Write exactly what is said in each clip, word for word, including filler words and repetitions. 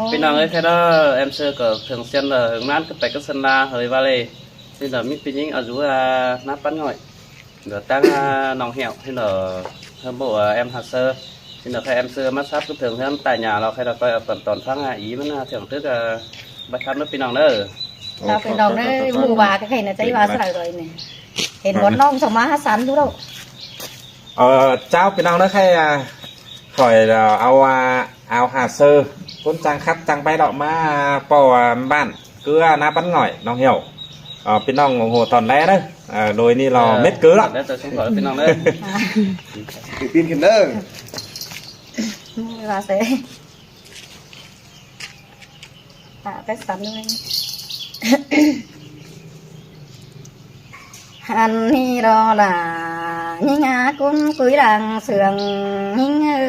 ꞌPi ꞌnọng ới, khay ꞌnớ em ꞌsơ ꞌcọ thường xuyên ꞌnớ hơng ꞌmắn ꞌcọ pay ꞌcọ sân la hơi ꞌva ꞌlế. ꞌSịn ꞌnớ ꞌmí ꞌpi ꞌnhính a dú a ꞌná Pán Ngỏi, ꞌnớ ꞌtáng a Nong Hiẻo, ꞌsịn ꞌnớ ꞌhơm bộ a em Hà Sơ. ꞌSịn ꞌnớ khay em ꞌsơ ꞌmá sắp ꞌcọ thường xuyên tải nhả lo khay ꞌnớ ꞌcoi a ꞌpọn tỏn ꞌphắng a ꞌí ꞌmắn a thưởng thức a bái khắp ꞌnớ ꞌpi ꞌnọng ꞌnớ. Chào ꞌpi ꞌnọng ꞌnớ, ꞌhụ ꞌva khay ꞌnớ ꞌchí ꞌva sải ꞌlới ꞌnị. Hên ꞌmắn ꞌnọng song ꞌmá hák săn dú ꞌlẹo. Ờ, chào ꞌpi ꞌnọng ꞌnớ, khay a khỏi a au a ao Hà Sơ, ꞌcốn chắng khắp chắng pay ꞌlẹo ꞌmá ꞌpo a bản cứ a ꞌná Pán Ngỏi, Nong Hiẻo. Ờ, ꞌpi ꞌnọng ủng hộ tỏn ꞌlé ꞌnớ. Ờ, đôi ꞌnị lo mết cứ ꞌlẹo. Tỏn ꞌlé ꞌchớ ꞌchớ khỏi ꞌpi ꞌnọng ꞌnớ. Tự tin khửn ꞌnớ. ꞌVa sải. Tả cái sắn lên. Ăn ni đó là những ngã cún cúi đang sương những ơ.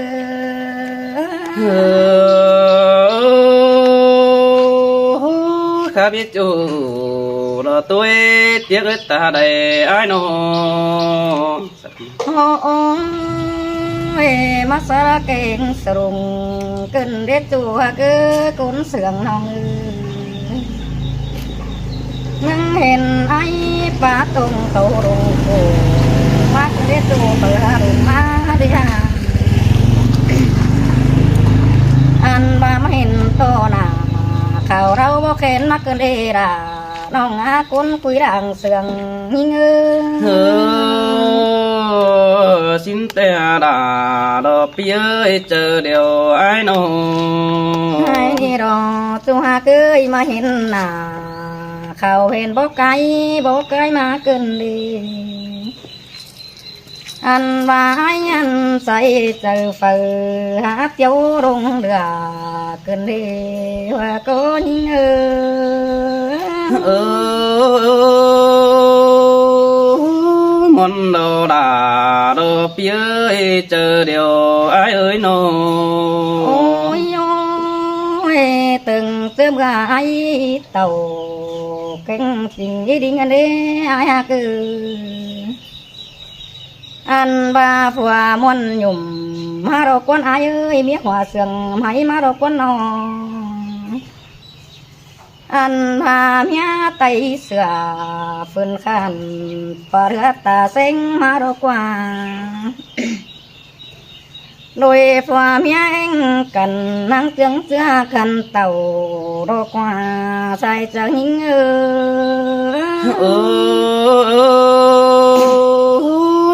Khá biết chủ là tôi tiếc ơi ta đầy ai nô. Ôi, ôi, mắc sa kêng srung, cơn đế chùa cứ cún sương nong ư. Nắng hên ai pa tông cầu rung cổ, mắc đế chùa bờ rung má đi ha. Ăn ba mắc hên to nà, khảo rau bó khen mắc cơn đế đà. Nong a cún cúi đang sương nhính ơ. Hơ, xin te đà đò pi ơi, chớ điều ai nô. Ai đi đò, chu ha cưới mà hên nà. Khảo hên bó cái, bó cái mà cơn đi. Ăn ba ai ăn say chớ phở, há tiếu rung đửa cơn đi hoa có nhính ơ. Ơ, món đồ đà đồ pi ơi, chớ điều ai ơi nô. Ôi, ôi, từng chớm gà ai tàu, kênh tình ý đi ngăn đế ai ha cư. Ăn ba phua muôn nhủm, má rô cuốn ai ơi, miếc hua sương, hãy má rô cuốn no. Ăn ba mía tay sửa, phun khan, pa rửa ta seng má rô qua. Đôi phua mía eng cần, năng tương chứa cần tàu, rô qua, sai chớ nhính ơ. Ơ, ơ, ơ,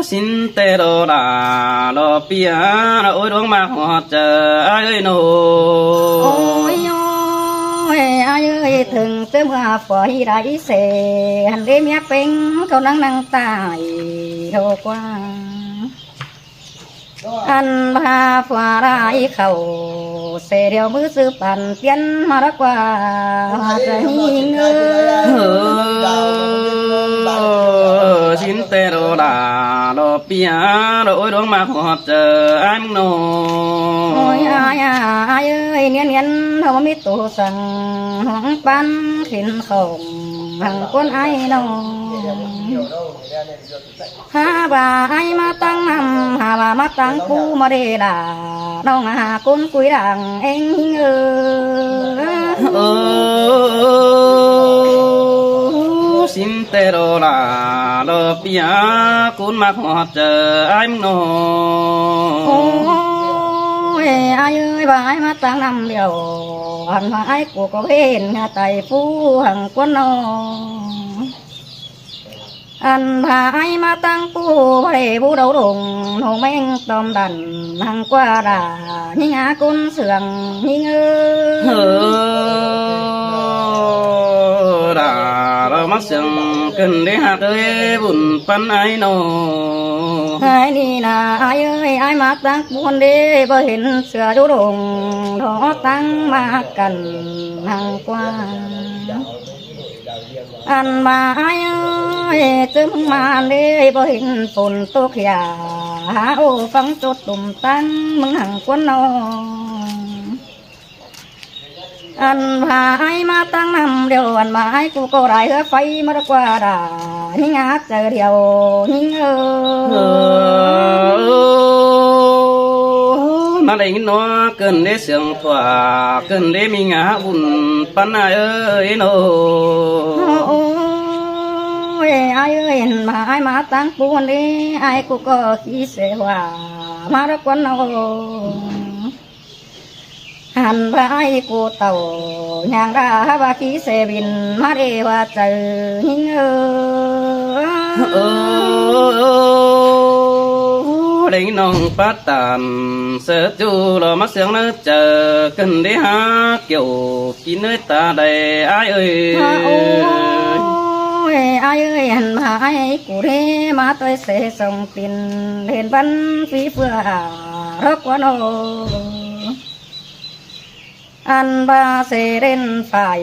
xin te đô đà, đô pia, đô ôi đuống mạc họt chớ, ai ơi nô. Ôi, ôi, ai ơi, thường chớ mưa phua hi đá ý xê, hẳn đế mía pêng, câu năng năng tài, hô qua. Ăn ba phua đá ý khẩu, xê điêu mứ sư pàn tiên, mà đá qua, hoa chớ nhính ơ. Ơ, xin te đô đà, đô pia, đô ôi đuống mạc họt chớ, ai mưng nô. Ôi, ai, ai, ai ơi, niên niên, hô mít tô săng, hông pán khín khổng, hăng cuốn ai nô. Há ba ai má tăng năm, há ba má tăng cú má đê đà, nong há cún cúi đang eng hính ơ. Ơ, xin te đô đà, đô pia, cún mạc họt chớ, ai mưng nô. Ôi, ai ơi, ba ai má tăng năm điêu, hẳn ba ai cú có hên, há tay phú hăng cuốn nô. Ăn ba ai má tăng pú, ba đê bú đấu đùng, nô meng tòm đẳn, hăng qua đà, nhính á cún sương, nhính ơ. Hơ, đà, đà mắc sương, cơn đế hạc ơi, bùn pắn ai nô. Ai đi nà, ai ơi, ai má tăng pú đê, bơ hên sửa đấu đùng, đó tăng má cắn, hăng qua. Ăn ba ai ơi, chớ mưng mà đê bơ hên phôn tốc hả, há ô phăng chốt tùm tăng mưng hăng cuốn nô. Ăn ba ai má tăng năm điêu, ăn ba ai cú cô đài hứa phay má đa qua đà, nhính ác chớ điêu, nhính ơ. Ơ, Đảy ꞌnhính ꞌnọk ꞌcứn đé siêng thuả, ꞌcứn đé ꞌmí ngả bun ꞌpắn ai ơi ꞌnọ. Ôi, ai ơi, hên ꞌmá ai ꞌmá ꞌtáng pun đé, ai ꞌcọ ꞌcọ khí sẻ hua ꞌmá đắc ꞌquán ꞌnọ. Hăn ꞌva ai ꞌcọ tảu ꞌnhang đa ꞌva khí sẻ bin ꞌmá đé hua chaư ꞌnhính ơi. Đảy ꞌnọng pát tản ꞌsớ ꞌchu lo ꞌmá siêng ꞌnớ chaư, ꞌcứn đé hák kiẻo kín ꞌnới ta đảy ai ơi. Ôi, ai ơi, hăn ꞌmá ai ꞌcọ đé ꞌmá ꞌtoi sẻ song pin, hên băn phi ꞌphưa hả rốc ꞌquán ꞌnọ. Ăn ꞌva sẻ đen phải,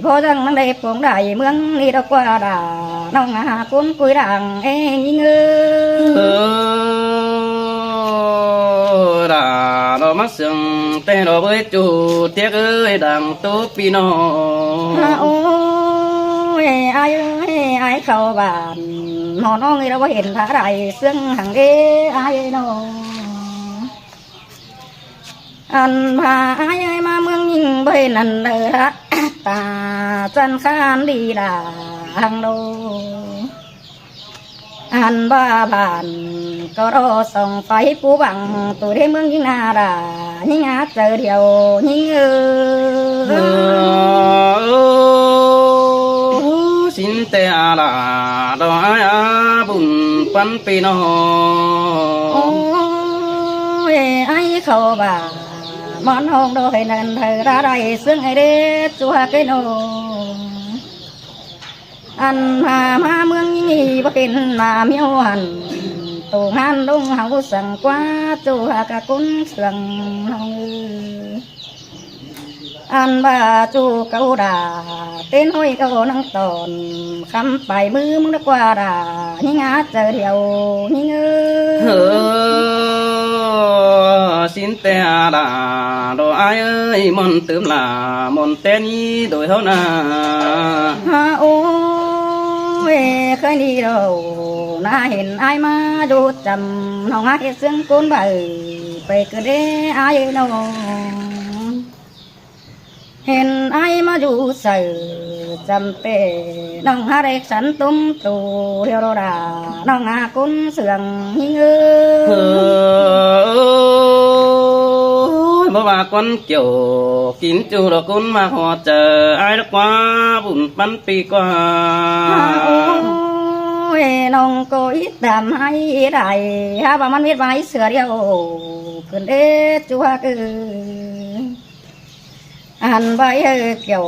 báu dăng ꞌnăng đảy pông đảy ꞌmướng ꞌnị đa ꞌquá đa, ꞌnọng hả ꞌcốn cúi đang ê ꞌnhính ơi. Đa lo ꞌmá siêng ꞌtẹ lo bới ꞌchu thiếc ơi đang ꞌtố pi ꞌnọ. Ôi, ai ơi, ai khảu bản ꞌmó ꞌnọng ꞌnị lo báu hên thả đảy siêng hăng đé ai ơi ꞌnọ. Ăn ꞌva ai ơi ꞌmá ꞌmướng ꞌnhính báu hên ăn đaư hả ta chăn khăn đi đa hăng đô. Ăn ꞌva bản ꞌcọ đo song phải pú băng tu đé ꞌmướng ꞌnhính ꞌna đa ꞌnhính hả chaư điêu ꞌnhính ơi. Sính ꞌtẹ a đa đo ai a bun ꞌpắn pi ꞌnọ. Ôi, ai khảu bản ꞌmón ꞌhọng đo hên ăn thử đa đảy siêng ai đé ꞌchu hả ꞌcới ꞌnọ. Ăn ꞌmá ꞌmá ꞌmướng ꞌnhính báu hên ꞌmá ꞌmiu hẳn, tô ngăn ꞌlống hảư săng ꞌquá ꞌchu hả ꞌcốn siêng ꞌnọng ơi. Ăn ꞌva ꞌchu cáu đa, tến ꞌhội cáu ꞌnăng tỏn, khắm pay ꞌmứ ꞌmướng đa ꞌquá đa ꞌnhính hả chaư điêu ꞌnhính ơi. Sính ꞌtẹ a đa đo ai ơi, ꞌmón tứm lả ꞌmón ꞌtẹ ꞌnị đuổi ꞌháu ꞌna. Ôi, khơi ꞌnị đo ꞌna hên ai ꞌmá dú chăm, ꞌnọng hả ꞌhịt siêng ꞌcốn báu pay ꞌcứn đé ai ơi ꞌnọ. Hên ai ꞌmá dú saư chăm ꞌpẹ, ꞌnọng hả đảy săn tủm tu hiêu đo đa, ꞌnọng hả ꞌcốn siêng ꞌnhính ơi. Ôi, báu ꞌva ꞌquán kiẻo kín ꞌchu lo ꞌcốn ꞌmá hua chaư ai đa ꞌquá bun ꞌpắn pi ꞌquá. Ôi, ꞌnọng ꞌcọ ít đam hả đảy hả ꞌva ꞌmắn mết ꞌva sửa điêu ꞌcứn đé ꞌchu hả ꞌcứ. Ăn ꞌva ai ơi kiẻo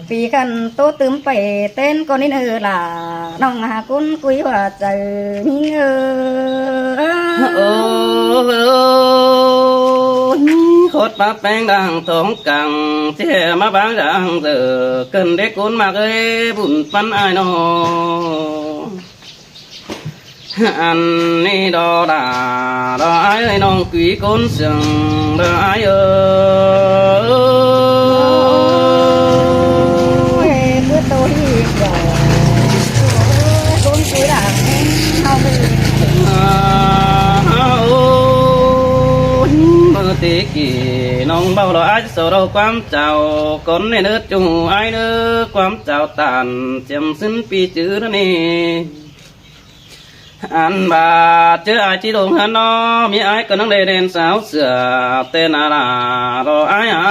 pi khăn ꞌtố tứm pay tến ꞌcốn ꞌnị ꞌnớ lả, ꞌnọng hả ꞌcốn cúi hua chaư ꞌnhính ơi. Ôi, khót ꞌpá ꞌpéng đang thóng căng, ꞌchí ꞌmá báng đang dở, ꞌcứn đé ꞌcốn ꞌmặc ơi bun ꞌpắn ai ꞌnọ. Ăn ꞌnị đo đa đo ai ơi, ꞌnọng cúi ꞌcốn siêng đa ai ơi. Ôi, báu tô đi dọ. Ôi, ꞌcốn cúi đang ꞌnọng ơi. Ôi, ꞌmự té kỉ ꞌnọng báu lo ai so đo ꞌquám chảu, ꞌcốn ꞌnị ꞌnớ ꞌchu ai ꞌnớ ꞌquám chảu tản chiêm sính pi chứ ꞌnị. Ăn ꞌva ꞌchớ ai ꞌchí đông hả ꞌnọ, ꞌmí ai ꞌcọ ꞌnăng đảy đen sáo sửa, ꞌtẹ ꞌna lả đo ai hả,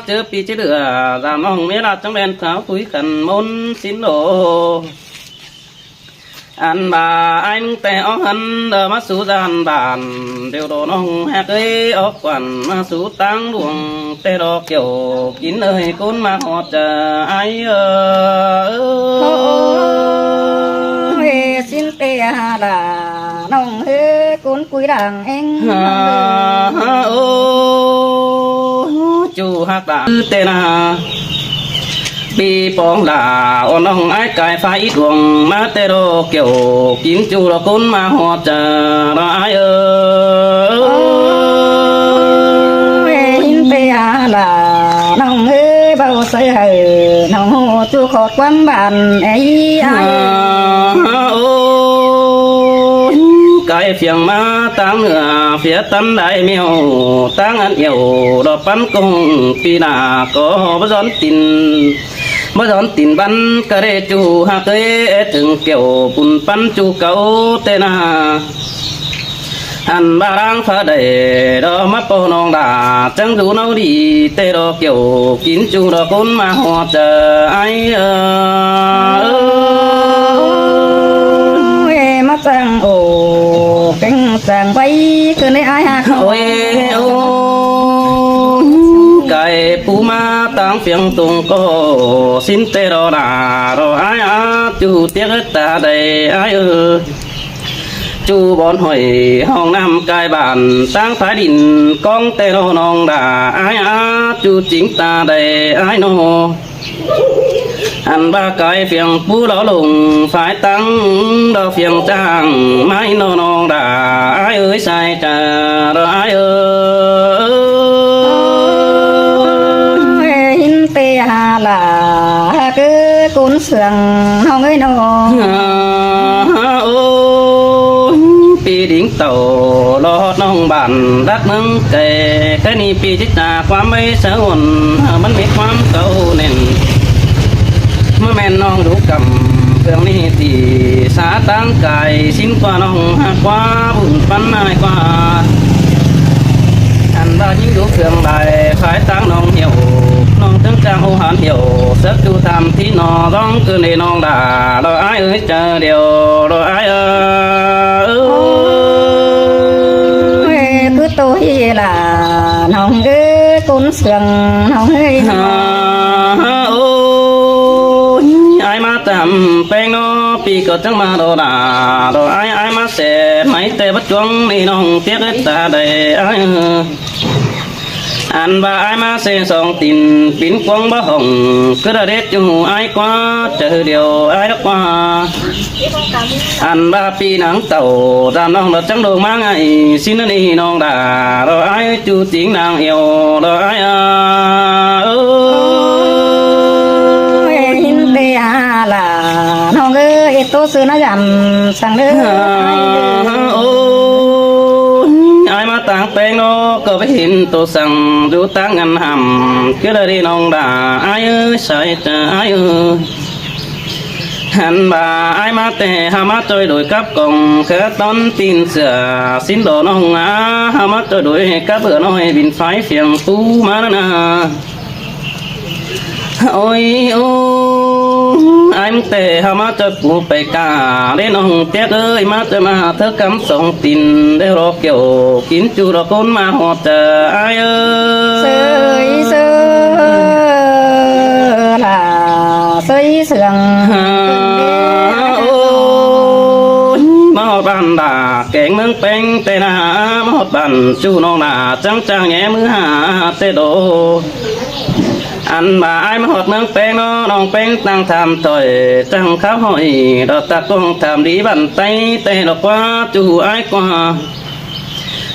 ꞌchớ pi ꞌchí đưa, dam ꞌnọng ꞌmí lả chắng đen sáo tui khăn ꞌmôn sính đô. Ăn ꞌva ai ꞌmứng ꞌtẹ ók hăn đa ꞌmá sú dan bản, điêu đô ꞌnọng hák ơi ók quản ꞌmá sú ꞌtáng luông, ꞌtẹ đo kiẻo kín ơi ꞌcốn ꞌmá hua chaư ai ơi. Ôi, sính ꞌtẹ a đa ꞌnọng ơi, ꞌcốn cúi đang ꞌnhính. Ôi, ꞌchu hák đa ꞌtẹ ꞌna. Pi pong lả ôn ꞌnọng ai cai phai đuông ꞌmá ꞌtẹ đo kiẻo kín ꞌchu lo ꞌcốn ꞌmá hua chaư đa ai ơi. Ôi, ꞌtẹ a đa ꞌnọng ơi, báu say hảư ꞌnọng ꞌchu khót ꞌquám bản ai ai. Ôi, Cai phiêng ꞌmá ꞌtáng ꞌnựa, ꞌpưa ꞌtắn lai meo, ꞌtáng ăn iẻo, đỏ pắn công, ꞌpi nả ꞌcọ báu dón tin, báu dón tin bắn, ꞌcọ đảy ꞌchu ꞌhặc ới, é tưng kiẻo, pun pắn ꞌchu cáu ꞌtẹ nả. Ăn ꞌva ꞌláng ꞌphạ đảy, đỏ ꞌmá ꞌpo ꞌnọng đả, chắng dú ꞌnau đi, ꞌtẹ đỏ kiẻo, kin ꞌchu đỏ ꞌcốn ꞌmá ꞌhọt chaư ải ơi. Ôi, ꞌmá chắng ô, kéng chắng vay, ꞌcứn đảy ải ꞌhặc. Ôi, ôi, cai pú ꞌmá ꞌtáng phiêng tông ꞌcọ, sín ꞌtẹ đỏ đả, đỏ ải á, ꞌchu tiếc ta đảy ải ơi. ꞌChu bón hỏi hong ꞌnặm cai bản, ꞌtáng thái đin cóng ꞌtẹ đỏ ꞌnọng đả ải á, ꞌchu chính ta đảy ải ꞌnọ. Ăn ꞌva cai phiêng pú lỏ lông, phái ꞌtáng đỏ phiêng chang, ꞌmá ꞌnọ ꞌnọng đả ải ơi, sai chaư đỏ ải ơi. Ôi, ꞌhịn ꞌtẹ hả lả, ꞌhặc ới ꞌcốn sương ꞌnọng ới ꞌnọ. Ôi, ꞌpi đing tảu lỏ ꞌhọt ꞌnọng bản, đắc ꞌmướng cai, ꞌkhạy ꞌnị ꞌpi chít ta ꞌquám ꞌvạy sáư ôn, mắn ꞌmí ꞌquám cáu nẻn. ꞌMá ꞌmen ꞌnọng dú căm, phiêng ꞌnị ti sa ꞌtáng cai, sín ꞌquá ꞌnọng ꞌhặc ꞌquá, pun pắn ải ꞌquá. Ăn ꞌva ꞌnhính dú phiêng lai, phái ꞌtáng ꞌnọng hiẻo, ꞌnọng chắng chang ô hán hiẻo, sớc ꞌchu tham thi ꞌnọ, ꞌdóng ꞌcứn đảy ꞌnọng đả, đỏ ải ơi, chaư điêu, đỏ ải ơi. Ôi, ꞌcứ tô hi lả, ꞌnọng ới, ꞌcốn sương ꞌnọng ới. Ôi, ải ꞌmá tăm ꞌpéng ꞌnọ, ꞌpi ꞌcọ chắng ꞌmá đỏ đả, đỏ ải, ải ꞌmá sẻ, ꞌmạy ꞌtẹ báu chuông ꞌnị ꞌnọng tiếc ta đảy ải ơi. Ăn ꞌva ải ꞌmá sẻ song tin, pín cuông báu hỏng, ꞌcứ đa đét ꞌchu ải ꞌquá, chaư điêu ải đỏ ꞌquá. Ăn ꞌva ꞌpi nẳng tảu, dăm ꞌnọng đỏ chắng đô ꞌmá ải, sín ꞌnị ꞌnọng đả, đỏ ải ꞌchu chính nẳng iẻo, đỏ ải ơi. Ôi, ꞌhịn ꞌtẹ hả lả, ꞌnọng ới, tô sư ꞌnớ dăm, săng đơ. Ôi, ải ꞌmá ꞌtáng ꞌpéng ꞌnọ, ꞌcọ báu ꞌhịn tô săng, dú ꞌtáng ngăn hẳm, ꞌcứ đa đét ꞌnọng đả, ải ơi, sai chaư ải ơi. Ăn ꞌva ải ꞌmá ꞌtẹ, hảư ꞌmá ꞌchoi đuổi cắp cỏng, khá tón tin sửa, sín đỏ ꞌnọng á, hảư ꞌmá ꞌchoi đuổi cắp bươn ꞌnọi, bín phái phiêng pú ꞌmá ꞌnặn nả. Ôi, ôi, ải ꞌmá ꞌtẹ, hảư ꞌmá ꞌchoi pú pay ca, đé ꞌnọng tiếc ơi, ꞌmá ꞌchoi ꞌmá thớ cắm song tin, đé đỏ kiẻo, kin ꞌchu đỏ ꞌcốn ꞌmá ꞌhọt chaư ải ơi. Sơi sơ lả, sơi sương. Ôi, ꞌmá ꞌhọt bản đả, kéng ꞌmướng ꞌpéng ꞌtẹ nả, ꞌmá ꞌhọt bản ꞌchu ꞌnọng nả, chắng chang nhé ꞌmứ hả ꞌtẹ đô. Ăn ꞌva ải ꞌmá ꞌhọt ꞌmướng ꞌpéng ꞌnọ, ꞌnọng ꞌpéng ꞌtáng tham thỏi, chắng khắp hỏi, đỏ tặc cuông tham đi bản ꞌTáy, ꞌtẹ đỏ ꞌquá ꞌchu ải ꞌquá.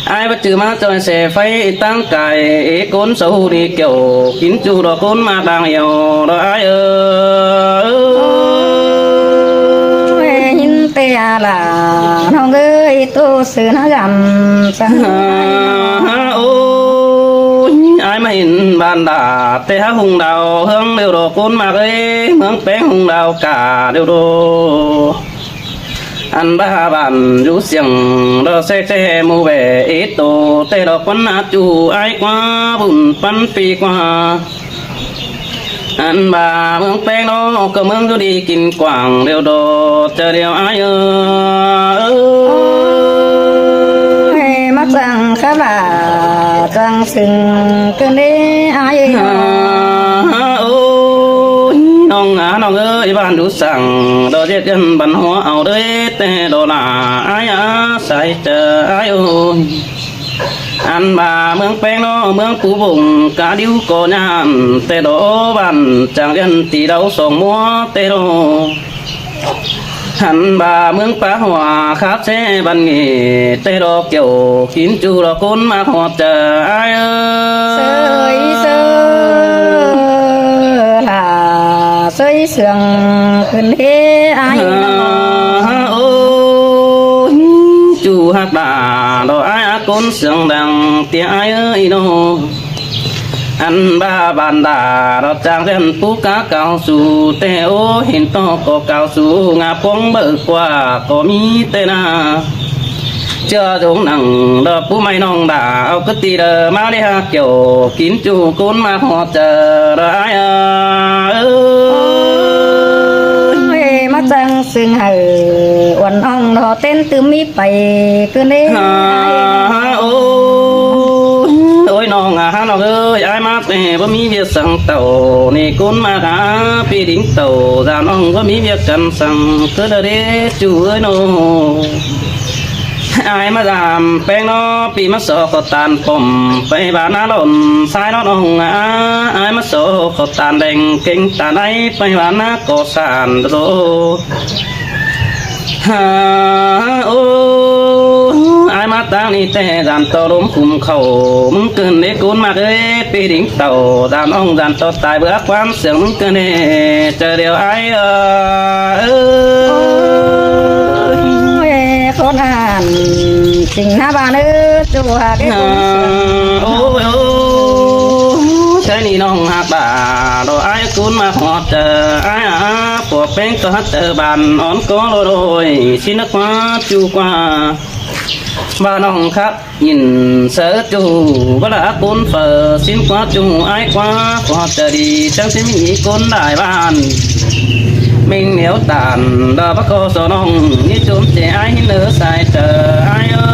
Ải báu chứ ꞌmá ꞌchoi sẻ pháy ꞌtáng cai, ê ꞌcốn sâu đi kiẻo, kin ꞌchu đỏ ꞌcốn ꞌmá đang iẻo, đỏ ải ơi. Ôi, ꞌhịn ꞌtẹ hả lả, ꞌnọng ới, tô sư ꞌnớ dăm, săng. Ôi, ải ꞌmá ꞌhịn bản đả, ꞌtẹ hả hung đao, ꞌhướng điêu đô ꞌcốn ꞌmá ới, ꞌmướng ꞌpéng hung đao cả điêu đô. Ăn ꞌva bản dú siêng, đỏ sek sek mu bẻ ê tô, ꞌtẹ đỏ ꞌquắn át ꞌchu ải ꞌquá, pun pắn ꞌpi ꞌquá. Ăn ꞌva ꞌmướng ꞌpéng ꞌnọ, ꞌcọ ꞌmướng dú đi kin quảng điêu đô, chaư điêu ải ơi. Ôi, ꞌmá chắng khắp lả, chắng sưng ꞌcứn đé ải ơi. Ôi, ꞌnọng á, ꞌnọng ơi, bản dú săng, đỏ ꞌdệt dăn bản ꞌhua au đới, ꞌtẹ đỏ lả ải á, sai chaư ải ơi. Ăn ꞌva ꞌmướng ꞌpéng ꞌnọ, ꞌmướng pú bông, cá điêu ꞌcọ nhẳn, ꞌtẹ đỏ bản chắng dăn ti đau song ꞌmúa, ꞌtẹ đỏ. Ăn ꞌva ꞌmướng pá hua khắp ꞌsé bản nghỉ, ꞌtẹ đỏ kiẻo kin ꞌchu đỏ ꞌcốn ꞌmá ꞌhọt chaư ải ơi. Sơi sơ lả, sơi sương ꞌcứn đé ải ơi. Ôi, ꞌchu ꞌHặc đa ꞌlọ ai ꞌcốn sương đăng ꞌtiê ai ơi ꞌnị ꞌnô. Ăn ꞌva bản đa ꞌlọ chang ꞌdệt pú cá cáo su ꞌtẹ ꞌô hên ꞌto ꞌcọ cáo su ngả póng báu ꞌquá ꞌcọ ꞌmí ꞌtẹ ꞌna. ꞌChưa dống nẳng ꞌlọ pú ꞌmạy ꞌnọng đa au cá ti đa ꞌmá đé ꞌhặc kiẻo kin ꞌchu ꞌcốn ꞌmặc ꞌhọt chaư ꞌlọ ai ơi. Ôi, ꞌmá chang sương hảư uôn ꞌnọng ꞌlọ tén tứm ꞌmí pay ꞌcứn đé. Ôi, ôi ꞌnọng ꞌnọng ơi, ai ꞌmá ꞌtẹ báu ꞌmí ꞌviạk săng tảu ꞌnị ꞌcốn ꞌmặc ꞌpi đing tảu dản ꞌnọng báu ꞌmí ꞌviạk căn săng ꞌcứn đa đé ꞌchu ơi ꞌnô. Ai ꞌmá dản ꞌpéng ꞌnọ ꞌpi ꞌmá so khảu ꞌtan pom pay bản ꞌná lon sai ꞌnọ ꞌnọng ꞌnạ. Ai ꞌmá so khảu ꞌtan đeng kéng ꞌtan ai pay bản ꞌná ꞌcọ san đô. Hả, ô, ai ꞌmá ꞌtáng ꞌnị ꞌtẹ dản ꞌto lốm khum khảu ꞌmứng ꞌcứn đé ꞌcốn ꞌmặc ơi, ꞌpi đing tảu dản ꞌnọng dản ꞌto tai báu ꞌquám sương ꞌmứng ꞌcứn đé. Chaư điêu ai ơi. Ôi, khốn ꞌnặn chính ꞌná bản ơi, ꞌchu ꞌhặc đé ꞌcốn sương. Ôi, ôi, ꞌchái ꞌnị ꞌnọng ꞌhặc đa ꞌlọ ai ꞌcốn ꞌmặc ꞌhọt chaư ai ꞌnạ. Pua ꞌpéng ꞌto ꞌhặc chaư bản ón ꞌcọ ꞌlô đôi ꞌsịn ꞌnớ ꞌquá ꞌchu ꞌquá. ꞌVa ꞌnọng khắp ꞌnhính sáư ꞌchu ꞌva ꞌlạ ꞌcốn phaư ꞌsịn ꞌquá ꞌchu ai ꞌquá. ꞌHọt chaư đi chắng ꞌsịn ꞌmí ꞌcốn lai bản ꞌminh nẻo ꞌtan đa báu ꞌcọ so ꞌnọng ꞌnị chốm ꞌchí ai ꞌhịn ꞌnớ sai chaư ai ơi.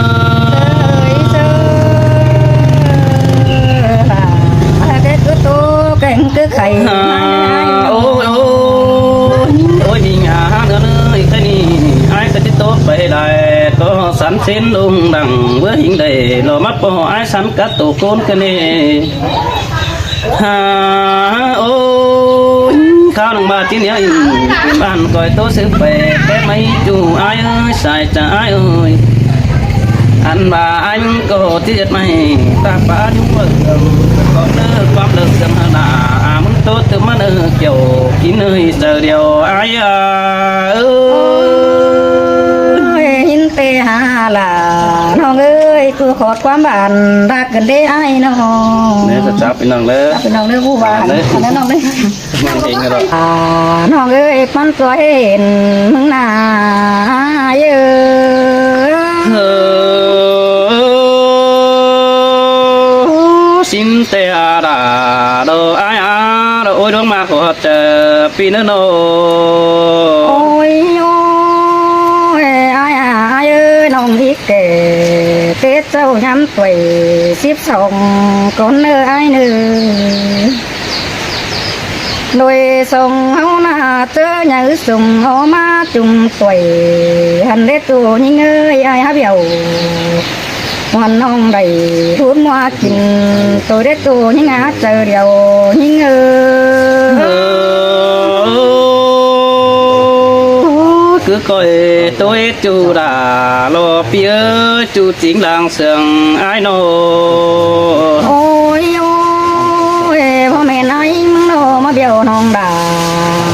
Hả, ôi, ôi, ôi, ꞌnị ꞌnạ ꞌnớ ꞌnớ ꞌchái ꞌnị ai ꞌcọ ꞌchí ꞌtố pay lai ꞌcọ sắn ꞌsịn ꞌlung đăng báu ꞌhịnh đảy ꞌlọ ꞌmá ꞌpo ai sắn cá tô ꞌcốn ꞌcứn đé. Hả, ôi, khảu ꞌnọng ꞌva ꞌchí ꞌnéo ꞌnị bản ꞌcoi ꞌtố ꞌsứ pay ꞌpéng ꞌmạy ꞌchu ai ơi, sai chaư ai ơi. Ăn ꞌva ai ꞌmứng ꞌcọ ꞌchí ꞌdệt ꞌmạy ta pá ꞌnhúng ꞌvợ ꞌcọ ꞌnớ ꞌquám ꞌlợc sương hả đa ꞌmứng ꞌtố tứm ꞌmá ꞌnớ kiẻo kin ơi chaư điêu ai ơi. Ôi, ꞌhịn ꞌtẹ hả ꞌlạ ꞌnọng ơi, ꞌcứ khót ꞌquám bản ꞌlạ ꞌcứn đé ai ꞌnọng. ꞌNéo ꞌchạp ꞌpi ꞌnọng ꞌlớ. ꞌChạp ꞌpi ꞌnọng ꞌlớ, ꞌhụ ꞌva ꞌnọng ꞌlớ. ꞌNọng ơi, ꞌpắn ꞌchoi hên ꞌmứng ꞌnạ ꞌnớ. Ơ, ꞌsịn ꞌtẹ hả đa ꞌlọ ai ꞌnạ, ꞌlọ ôi ꞌluống ꞌmặc ꞌhọt chaư ꞌpi ꞌnớ ꞌnô. Ôi, ôi, ai ꞌnạ, ai ơi, ꞌnọng ꞌnị kẻ Tết sau ꞌnhăm tuổi síp song ꞌcốn ꞌnớ ai ꞌnớ. Đuổi song ꞌháu ꞌnạ ꞌchớ nháư song ꞌháu ꞌmá ꞌchum tuổi. Hăn đét ꞌchu ꞌnhính ơi, ai hák bẻo. Hăn ꞌnọng đảy ꞌhút ꞌmá kin tôi đét ꞌchu ꞌnhính ꞌnạ chaư điêu ꞌnhính ơi. Ơ, cứ coi tôi ꞌchu đa ꞌlọ ꞌpi ơi, ꞌchu chính lăng sương ai ꞌnô. Ôi, ôi, ꞌpo ꞌmen ai ꞌmứng ꞌnô ꞌmá bẻo ꞌnọng đa.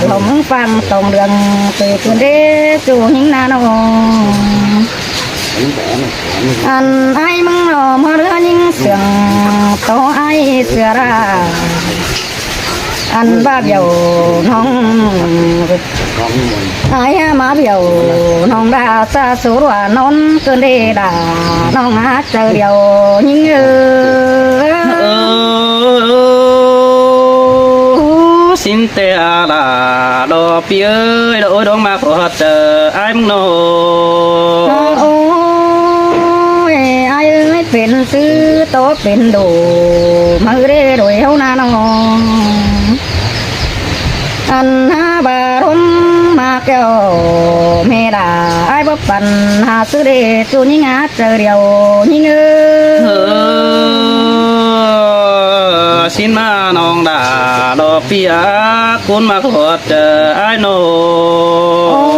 ꞌLọ ꞌmứng pang tong đường tui ꞌcứn đé ꞌchu ꞌnhính ꞌnạ ꞌnô. Ăn ai ꞌmứng ꞌnô ꞌmá ꞌlứa ꞌnhính sương ꞌto ai sưa đa. Ăn ꞌva bẻo ꞌnọng ai ꞌmá bẻo ꞌnọng đa sa số ꞌlua ꞌnón ꞌcứn đé đa ꞌnọng ꞌnạ chaư điêu ꞌnhính ơi. Ơ, ꞌsịn ꞌtẹ hả đa ꞌlọ ꞌpi ơi, ꞌlọ ôi ꞌluống ꞌmặc ꞌhọt chaư ai ꞌmứng ꞌnô. Ôi, ai ơi, pên ꞌsứ ꞌto pên đu ꞌmự đé đuổi ꞌháu ꞌnạ ꞌnọng. Ăn hả ꞌva ꞌluống ꞌmặc kẻo ꞌme đa ai báu păn hả ꞌsứ đé ꞌchu ꞌnhính ꞌnạ chaư điêu ꞌnhính ơi. Ơ, ꞌsịn ꞌmá ꞌnọng đa ꞌlọ ꞌpi ꞌcốn ꞌmặc ꞌhọt chaư ai ꞌnô.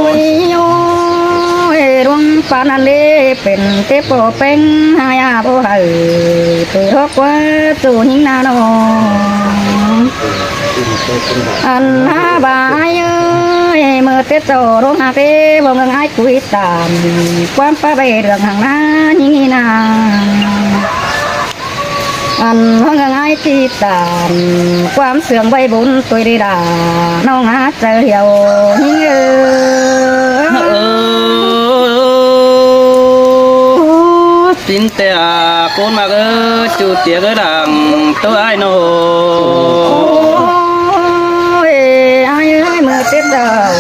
Ôi, ôi, ꞌluống ꞌpắn ăn đé pên tép ꞌpo ꞌpéng hả ꞌva báu hảư tui ꞌhọt ꞌquá ꞌchu ꞌnhính ꞌnạ ꞌnọng. Ăn hả ꞌva ai ơi, Ơi, ꞌmự Tết chảu ꞌluống ꞌhặc ꞌtẹ, ꞌhuống ꞌhưng ải ꞌcúi tam ꞌquám ꞌpá ꞌvạy đường hàng ná ꞌnhính ꞌnị ꞌna. Ăn ꞌhuống ꞌhưng ải ꞌchí tam ꞌquám sương ꞌvạy bún ꞌtoi đi đa, ꞌnọng ꞌhặc chaư hẻo ꞌnhính ơ. Ơ, ꞌchính ꞌtẹ ꞌcốn ꞌmặc ơ, ꞌchu tiệc ơ đang ꞌtố ải ꞌnớ. Ôi, ải ơi, ꞌmự Tết chảu,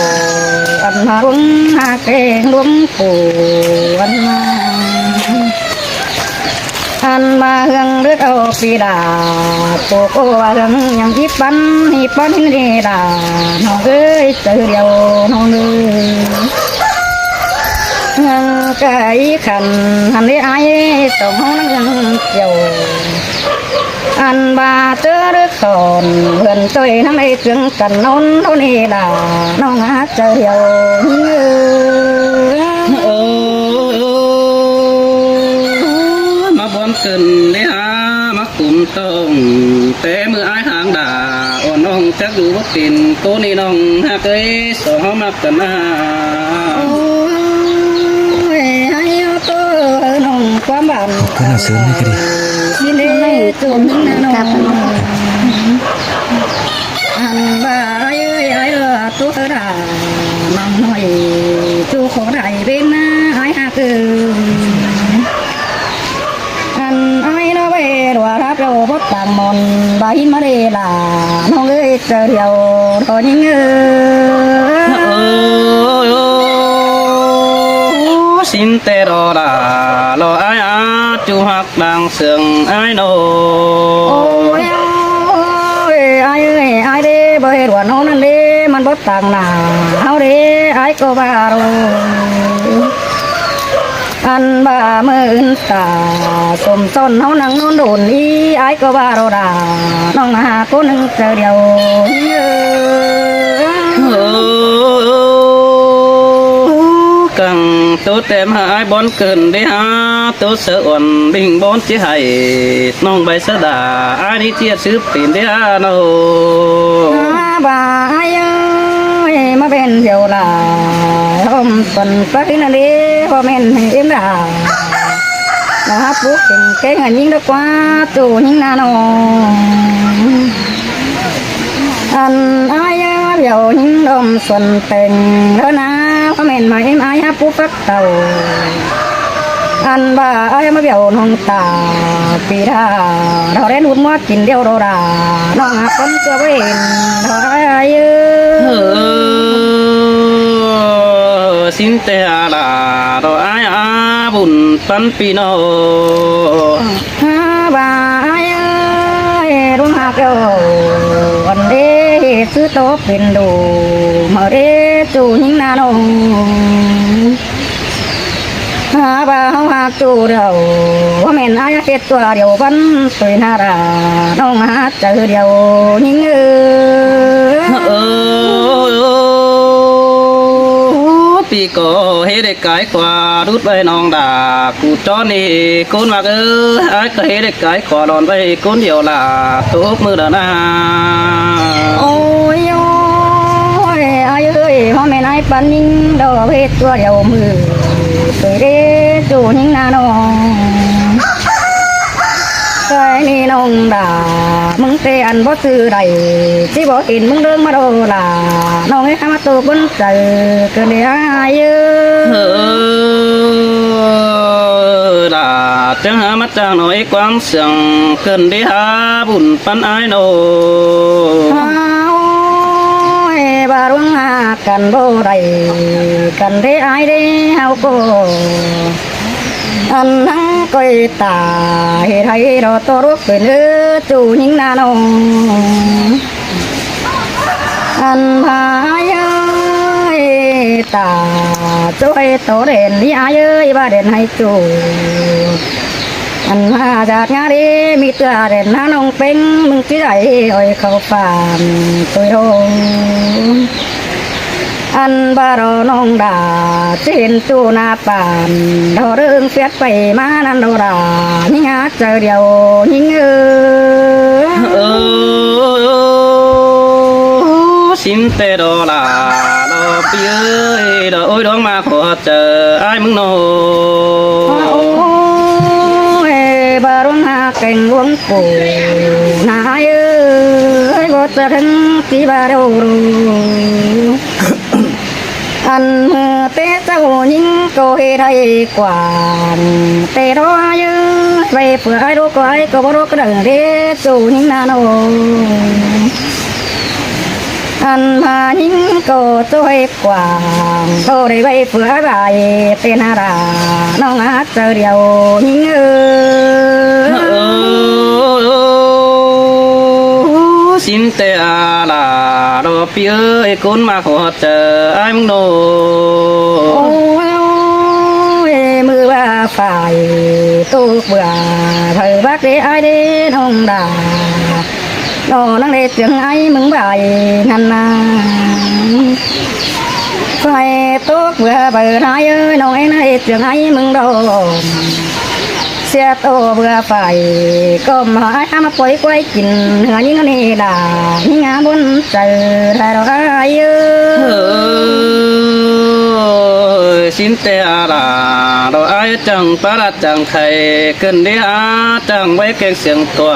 ăn ꞌhuống ꞌhặc ꞌtẹ ꞌluống phủ, ăn ꞌmá, ăn ꞌmá ꞌhướng ꞌlứt au pi đa, phủ ꞌcọ ꞌva ꞌhướng ꞌnhắng ꞌchí păn, ꞌhí păn ꞌhí đi đa, ꞌnọng ơi, chaư điêu ꞌnọng ơi. ꞌHướng ꞌcọ ꞌí khăn, hăn đi ải, song ꞌháu ꞌnăng ꞌhướng kiêu. Ăn ꞌva ꞌchớ ꞌlứt khỏn, ꞌhướn ꞌchoi ꞌnăng đi ꞌchương căn ꞌnón ꞌtố ꞌnị đa, ꞌnọng ꞌhặc chaư hẻo ꞌnhính ơ. Ơ, ꞌmá bón cơn đi hák, ꞌmá cúm tong, té ꞌmự ải háng đa, ôn ꞌnọng chắc dú báu pên, ꞌcốn ꞌnị ꞌnọng ꞌhặc ơi, song ꞌháu ꞌmặc căn ꞌna. Ôi, ải ơ, ꞌtố ꞌnọng ꞌquám bản. Ơ, ꞌcốn ꞌnạ sớm ꞌnị ꞌcọ đi. Đi đi, ꞌchua ꞌnhính ꞌna ꞌnọng. Ăn ꞌva ải ơi, ải ơ, ꞌtố đa, ꞌnọng ꞌnọi, ꞌchu khổ đảy bên ꞌna, ải ꞌhặc ơ. Ăn ải ꞌnọ ꞌvạy đuaꞌ ráp ꞌlẹo báu tang mon, ꞌva ꞌhín ꞌmá đi đa, ꞌnọng ơi, chaư hẻo ꞌnhính ơ. Ơ, ꞌchính ꞌtẹ đo đa, lo ải ꞌhặc ꞌchu ꞌhặc đang sương ải ꞌnớ. Ôi, ôi, ải ơi, ải đi, báu ꞌhế đuaꞌ ꞌnọng ꞌnặn đi, ꞌmắn báu tang ꞌna ꞌháu đi, ải ꞌcọ ꞌva ꞌlẹo. Ăn ꞌva ꞌmự ứn ta, sôm son ꞌháu ꞌnăng ꞌnón đôn đi, ải ꞌcọ ꞌva ꞌlẹo đa, ꞌnọng ꞌhặc ꞌcốn ꞌnưng chaư điêu. Ơ, căng ꞌtố tém hák ải bón cơn đi hák, ꞌtố saư ôn bình bón ꞌchí hảy, ꞌnọng bái saư đa, ải đi ꞌchí ꞌsứ pên đi hák ꞌnớ. Hák ꞌva ải ơi, ꞌmá pên hẻo lai, ꞌhôm păn ꞌpá ꞌhín ꞌnặn đi, ꞌhôm ꞌhên ꞌhên ꞌếm đa. Nó hák púk têng kéng ꞌa ꞌnhính đa ꞌquá, ꞌchu ꞌnhính ꞌna ꞌnớ. Ăn ải ꞌva hẻo ꞌnhính ꞌlôm suôn têng ꞌlớ ꞌna, ꞌhôm ꞌhên ꞌmá ꞌếm ải hák púk phák tảu. Ăn ꞌva ải ꞌmá hẻo ꞌnọng ta, pi đa, ꞌlẹo đen út ꞌmá kin điêu đo đa, ꞌnọng ꞌhặc ꞌcốn ꞌchua ꞌvạy, ꞌlẹo ải ơi. Ơ, ꞌchính ꞌtẹ đa, ꞌlẹo ải ꞌa bun păn pi ꞌnớ. Hák ꞌva ải ơi, ꞌluống ꞌhặc ꞌlẹo, ăn đi ꞌsứ ꞌtố pên đu, ꞌmự đi ꞌchu ꞌnhính ꞌna ꞌnớ. Hák ꞌva ꞌháu ꞌhặc ꞌchu điêu, ꞌva ꞌmen ải ꞌhặc ꞌhết ꞌchua điêu ꞌvắn ꞌtoi ꞌna đa, ꞌnọng ꞌhặc chaư điêu ꞌnhính ơ. Ơ, pi ꞌcọ ꞌhế đảy cai khua đút ꞌvạy ꞌnọng đa, cu ꞌchọ ꞌnị ꞌcốn ꞌmặc ơ, ải ꞌcọ ꞌhế đảy cai khua đon ꞌvạy ꞌcốn điêu đa, tốc ꞌmự đa ꞌna. Ôi ôi, ải ơi, ꞌva ꞌmen ải păn ꞌnhính đo ꞌhết ꞌchua điêu ꞌmự, ꞌtoi đi ꞌchu ꞌnhính ꞌna ꞌnớ. Cai ꞌnị ꞌnọng đa, ꞌmứng ꞌtẹ ăn báu ꞌsứ đảy, ꞌchí báu kin ꞌmứng ꞌlớng ꞌmá đo đa, ꞌnọng ꞌhế ꞌmá tô ꞌcốn chaư cơn đi ải ơ. Ơ, đa, chắng hák ꞌmá chang ꞌnọi ꞌquám sương cơn đi hák bun păn ải ꞌnớ. Ôi, ꞌva ꞌluống ꞌhặc căn báu đảy, căn đi ải đi ꞌháu ꞌcọ. Ăn ꞌnăng ꞌcoi ta, ꞌhế ꞌhại đo ꞌtố rốc pên ơ, ꞌchu ꞌnhính ꞌna ꞌnớ. Ăn ꞌva ải ơi, ta ꞌchu ꞌhại ꞌtố đen đi ải ơi, ꞌva đen ꞌhại ꞌchu. Ăn ꞌva chát ngá đi, ꞌmí ꞌtưa đen ꞌna ꞌnọng ꞌpéng, ꞌmứng ꞌchí đảy ꞌhọi khảu phan ꞌtoi đô. Ăn ꞌva đo ꞌnọng đa, ꞌchí hên ꞌchu ꞌna phan, đo ꞌlớng phiết pay ꞌmá ꞌnặn đo đa, ꞌnhính ꞌhặc chaư điêu ꞌnhính ơ. Ơ, ꞌchính ꞌtẹ đo đa, đo Pi ơi, đó ôi đuống ꞌmá khua chaư ải ꞌmứng ꞌnớ. Ôi, ꞌmá đuống ꞌmá keng ꞌluống phủ, ꞌnạ ải ơi, báu ꞌchọ thắng ꞌchí ꞌmá đâu ꞌlụk. Ăn ꞌmự té ꞌchạu ꞌnhính ꞌcọ ꞌhế thái quảng, té đó ải ơi, ꞌvạy phủ ải ꞌlụk ꞌcọ ải ꞌcọ báu ꞌlụk đảy té ꞌchạu ꞌnhính ꞌnạ ꞌnớ. Ăn ꞌmá ꞌnhính ꞌcọ ꞌchoi quảng, ꞌcọ đảy ꞌvạy phủ ải ꞌvạy, té ꞌnạ đa ꞌnọng ꞌhặc chaư điêu ꞌnhính ơi. Ơ, sính té a đa, đó pi ơi, ꞌcốn ꞌmá khua chaư ải ꞌmứng ꞌnớ. Ôi, ꞌmự ꞌva phải ꞌtố bưa, phải bác đé ải đé ꞌnọng đa. Nó ꞌnăng đé ꞌchương ải ꞌmứng ꞌvạy ꞌnặn ꞌnạ. Phải ꞌtố bưa ꞌvạy ꞌnạ ải ơi, ꞌnọng ꞌnăng đé ꞌchương ải ꞌmứng đó. ꞌSịa ꞌtố bưa phải, ꞌcọ ꞌmá ải ꞌmá ꞌpoi quái kin, ꞌhứa ꞌnhính ꞌnị đa, ꞌnhính ꞌhá bón chaư đa đó ải ơi. Ơ, sính té a đa, đó ải chắng pá đa chắng khay, ꞌcợn đé hák chắng ꞌvạy keng siêng tua,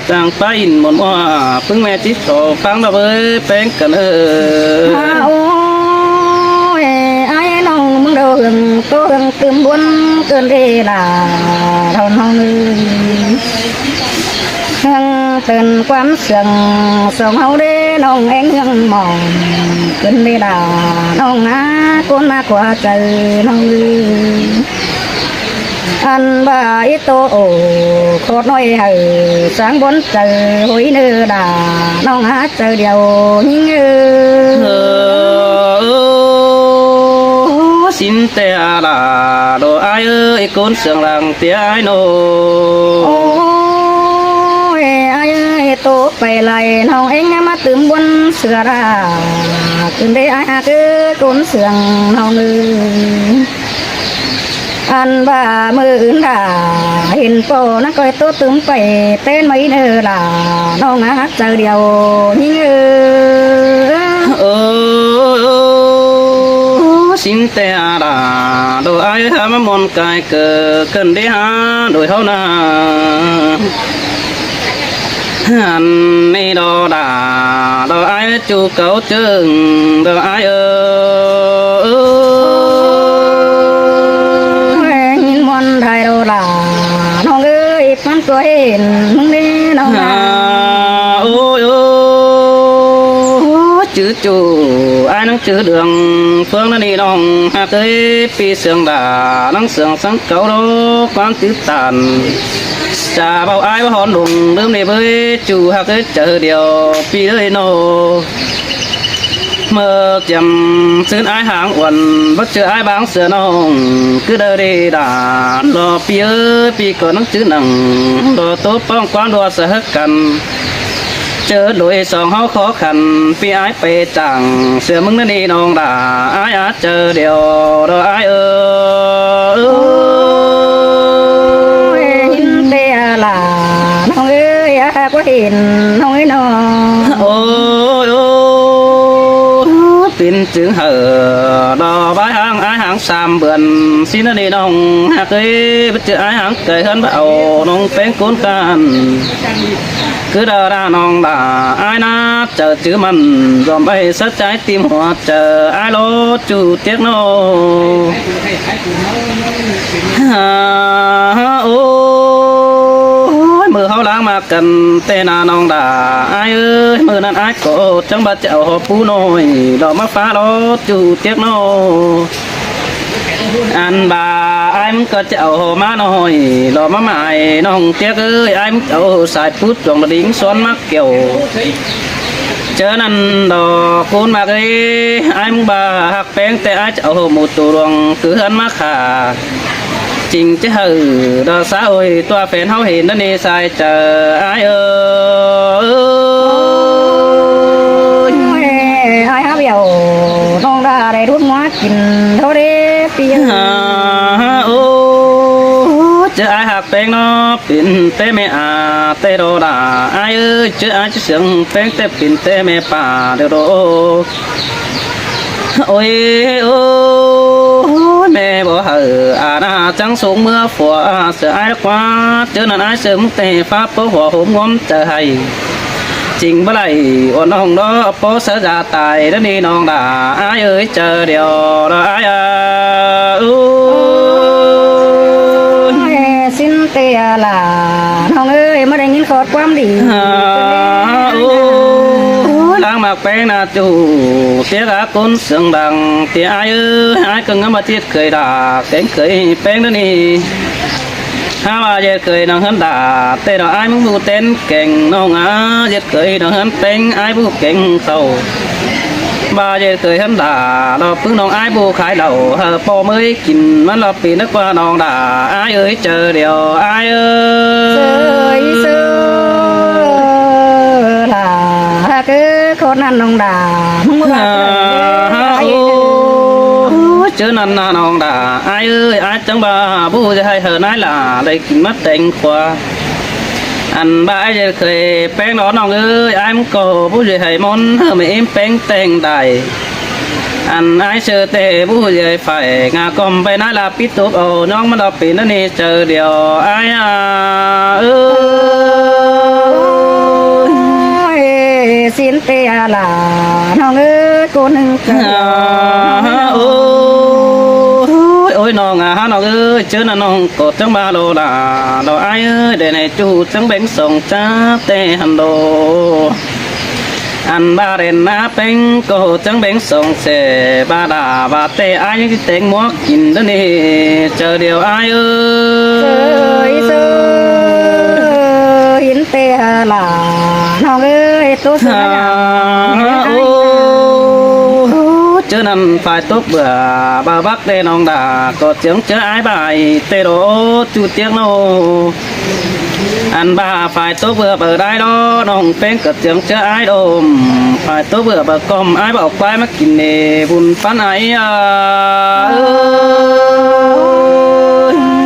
chắng pá in môn ꞌmá, ꞌpứng ꞌme ꞌchí ꞌtố ꞌphắng đó ꞌvới ꞌpéng căn ơ. Hả, ôi, ải ꞌnọng ꞌmứng đó hương, ꞌtố hương tứm bón ꞌcợn đé đa, đó ꞌnọng ơi. Hương tơn ꞌquám siêng, song ꞌháu đé ꞌnọng ꞌéng hương mỏng, ꞌcợn đé đa, ꞌnọng ꞌnạ, ꞌcốn ꞌmá khua chaư ꞌnọng ơi. Ăn ꞌva ꞌí ꞌtố ổ, khót ꞌnọi hảư, sáng bón chaư, ꞌhối ꞌnớ đa, ꞌnọng ꞌhặc chaư điêu ꞌnhính ơi. Ơ, sính té a đa, đó ải ơi, ꞌcốn siêng lăng té ải ꞌnớ. Ôi, ải ơi, ꞌtố pay lai ꞌnọng ꞌéng ꞌmá tứm bón sửa đa. ꞌCợn đé ải ꞌhặc ơi, ꞌcốn siêng ꞌnọng ơi. Ăn ꞌva ꞌmự ứn đa, hên ꞌpo ꞌnặn ꞌcoi ꞌtố tứm pay, ꞌtến ꞌmá ꞌnớ đa, ꞌnọng ꞌhặc chaư điêu ꞌnhính ơi. Ơ, sính té a đa, đó ải hák ꞌmá môn cai cơ, ꞌcợn đé hák đuổi ꞌháu ꞌnạ. Ăn ꞌnị đó đa, đó ải ꞌchu cáu ꞌchương, đó ải ơ. Ôi, ꞌnhính môn thái đó đa, ꞌnọng ơi, ꞌphắn ꞌtố hên ꞌmứng đé ꞌnọng đa. Ôi, ôi, chứ ꞌchu, ải ꞌnăng chứ đường, phương ꞌnặn ꞌnị ꞌnọng ꞌhặc ơi, ꞌpi siêng đa, ꞌnăng siêng sáng cáu đó, ꞌquám tứ tản. Chả bảo ai bảo hòn đùng đớm đi với chủ hạc ơi chớ điều pi ơi nô. Mơ kiềm xứng ai hàng uẩn, bất chư ai báng sửa nông, cứ đơ đi đà lo pi ơi, pi có nắng chữ nắng, lo tốt phong quang đua sửa hớt cằn. Chớ lối song háo khó khăn, pi ai pê chẳng, sửa mứng đi nông đà, ai á chớ điều đó ai ơi. Ôi, hên tê à là nông ơi, à, có hên nông ơi nông. Ôi, ôi, pin chứng hở, đó bái hàng, ai hàng sam bươn, xin đi nông, hạc ơi, bất chư ai hàng cày hơn bảo, nông pén cốn can. Cứ đa đa nong đa ai nát chớ chứ mặn, dòm bay sắt trái tim hoa chớ ai lố chu tiếc nô. Ha, ôi, mơ háo láng mà cần tê na nong đa ai ơi, mơ năn ai có chẳng bắt chẹo hoa phú nôi, đó mà phá lố chu tiếc nô. Ăn bà ai mưng có chẹo hồ má nôi, lo má mài nong tiếc ơi, ai mưng chẹo hồ sai pút chuồng là đính son mắc kiểu. Chớ năn đó cún mạc ơi, ai mưng bà hạc pén tê ai chẹo hồ mù tù luồng cứ hân mắc khả. Chính chứ hử đó xã hội tua phén háo hên đó nê sai chớ ai ơi. Ôi, ai háo biểu nong đa đe đút ngoá Kín thô đê pi. Ha, ha, ô, chớ ai hạc peng nó pin tê mê à, tê đô đà. Ai ơi, chớ ai chớ sướng peng tê pin tê mê pà đô đô. Ôi, ôi, ôi, ме báu hảư, a, na chắng sung ꞌmứa phua, a, ꞌsớ ai đắc ꞌquá, ꞌchớ ꞌnặn ai ꞌsớ ꞌmứng ꞌtẹ pháp báu hua hôm ꞌnguôm chaư hảy. Chính báu đảy, uôn ꞌnọng đó, báu sáư dả tai, đó ꞌnị ꞌnọng đả, ai ơi, chaư điêu, đó ai a, ôi. Ôi, xin ꞌtẹ lả, ꞌnọng ơi, ꞌmá đảy ꞌnghín khót ꞌquám đi. A, ôi, ôi, láng ꞌmặc ꞌpéng ꞌna ꞌchu, ꞌtiếc a ꞌcốn sương đăng, ꞌtiếc ai ơi, ai ꞌcọ ꞌngắm ꞌmá ꞌdệt khởi đả, kéng khởi ꞌpéng đó ꞌnị. Hák ꞌva ꞌdệt khởi ꞌnọng ꞌhướn đả, ꞌtẹ đó ai ꞌmứng ꞌhụ tén kéng ꞌnọng a, ꞌdệt khởi ꞌnọng ꞌhướn ꞌpéng ai ꞌhụ kéng khảu. ꞌVa ꞌdệt khởi ꞌhướn đả, lo ꞌpứng ꞌnọng ai ꞌhụ khai lảu, hảư ꞌpo ꞌmới kin ꞌmắn lo pi nắc ꞌva ꞌnọng đả, ai ơi, chaư điêu, ai ơi. Sơ, sơ, lả, hák ơ, khót ꞌnặn ꞌnọng đả, ꞌmứng ꞌva a, ai ơi, ôi, ôi, ꞌchớ ꞌnặn ꞌna ꞌnọng đả, ai ơi, ai chắng ꞌva ꞌhụ ꞌdệt hảy hảư nái lả, đảy kin ꞌmá téng khua. Ăn ꞌva ai ꞌdệt khởi ꞌpéng đó ꞌnọng ơi, ai ꞌmứng ꞌcọ ꞌhụ ꞌdệt hảy ꞌmôn, hảư ꞌme ꞌếm ꞌpéng téng đảy. Ăn ai ꞌsớ ꞌtẹ ꞌhụ ꞌdệt hảy phải, ngả ꞌcóm ꞌvạy nái lả pít tốp au, ꞌnhóng ꞌmắn lo pi ꞌnớ ꞌnị chaư điêu, ai a, ơ. Ôi, xin ꞌtẹ lả, ꞌnọng ơi, ꞌcốn ꞌnưng chaư điêu. A, ôi, ôi, ꞌnọng a, ꞌnọng ơi, ꞌchớ ꞌnặn ꞌnọng ꞌcọ chắng ꞌva lo lả, lo ai ơi, đảy ꞌnị ꞌchu chắng béng song chá ꞌtẹ hẳn đô. Ăn ꞌva đen ꞌná ꞌpéng ꞌcọ chắng béng song sẻ, ꞌva đả ꞌva ꞌtẹ ai ꞌnhắng ꞌchí téng ꞌmuốc kin đó ꞌnị, chaư điêu ai ơi. Sơ, sơ, hin ꞌtẹ lả, ꞌnọng ơi, tố sơ. A, ôi, ꞌchớ ꞌnặn phải tốc bưở, ꞌva bác ꞌtẹ ꞌnọng đả, ꞌcọ chướng ꞌchớ ai ꞌvạy, ꞌtẹ đó, ꞌchu ꞌtiếc ꞌnọ. Ăn ꞌva phải tốc bưở báu đảy đó, ꞌnọng ꞌpéng ꞌcọ chướng ꞌchớ ai đôm, phải tốc bưở báu ꞌcóm ai báu quái ꞌmá kin ꞌnị, bun ꞌpắn ai a.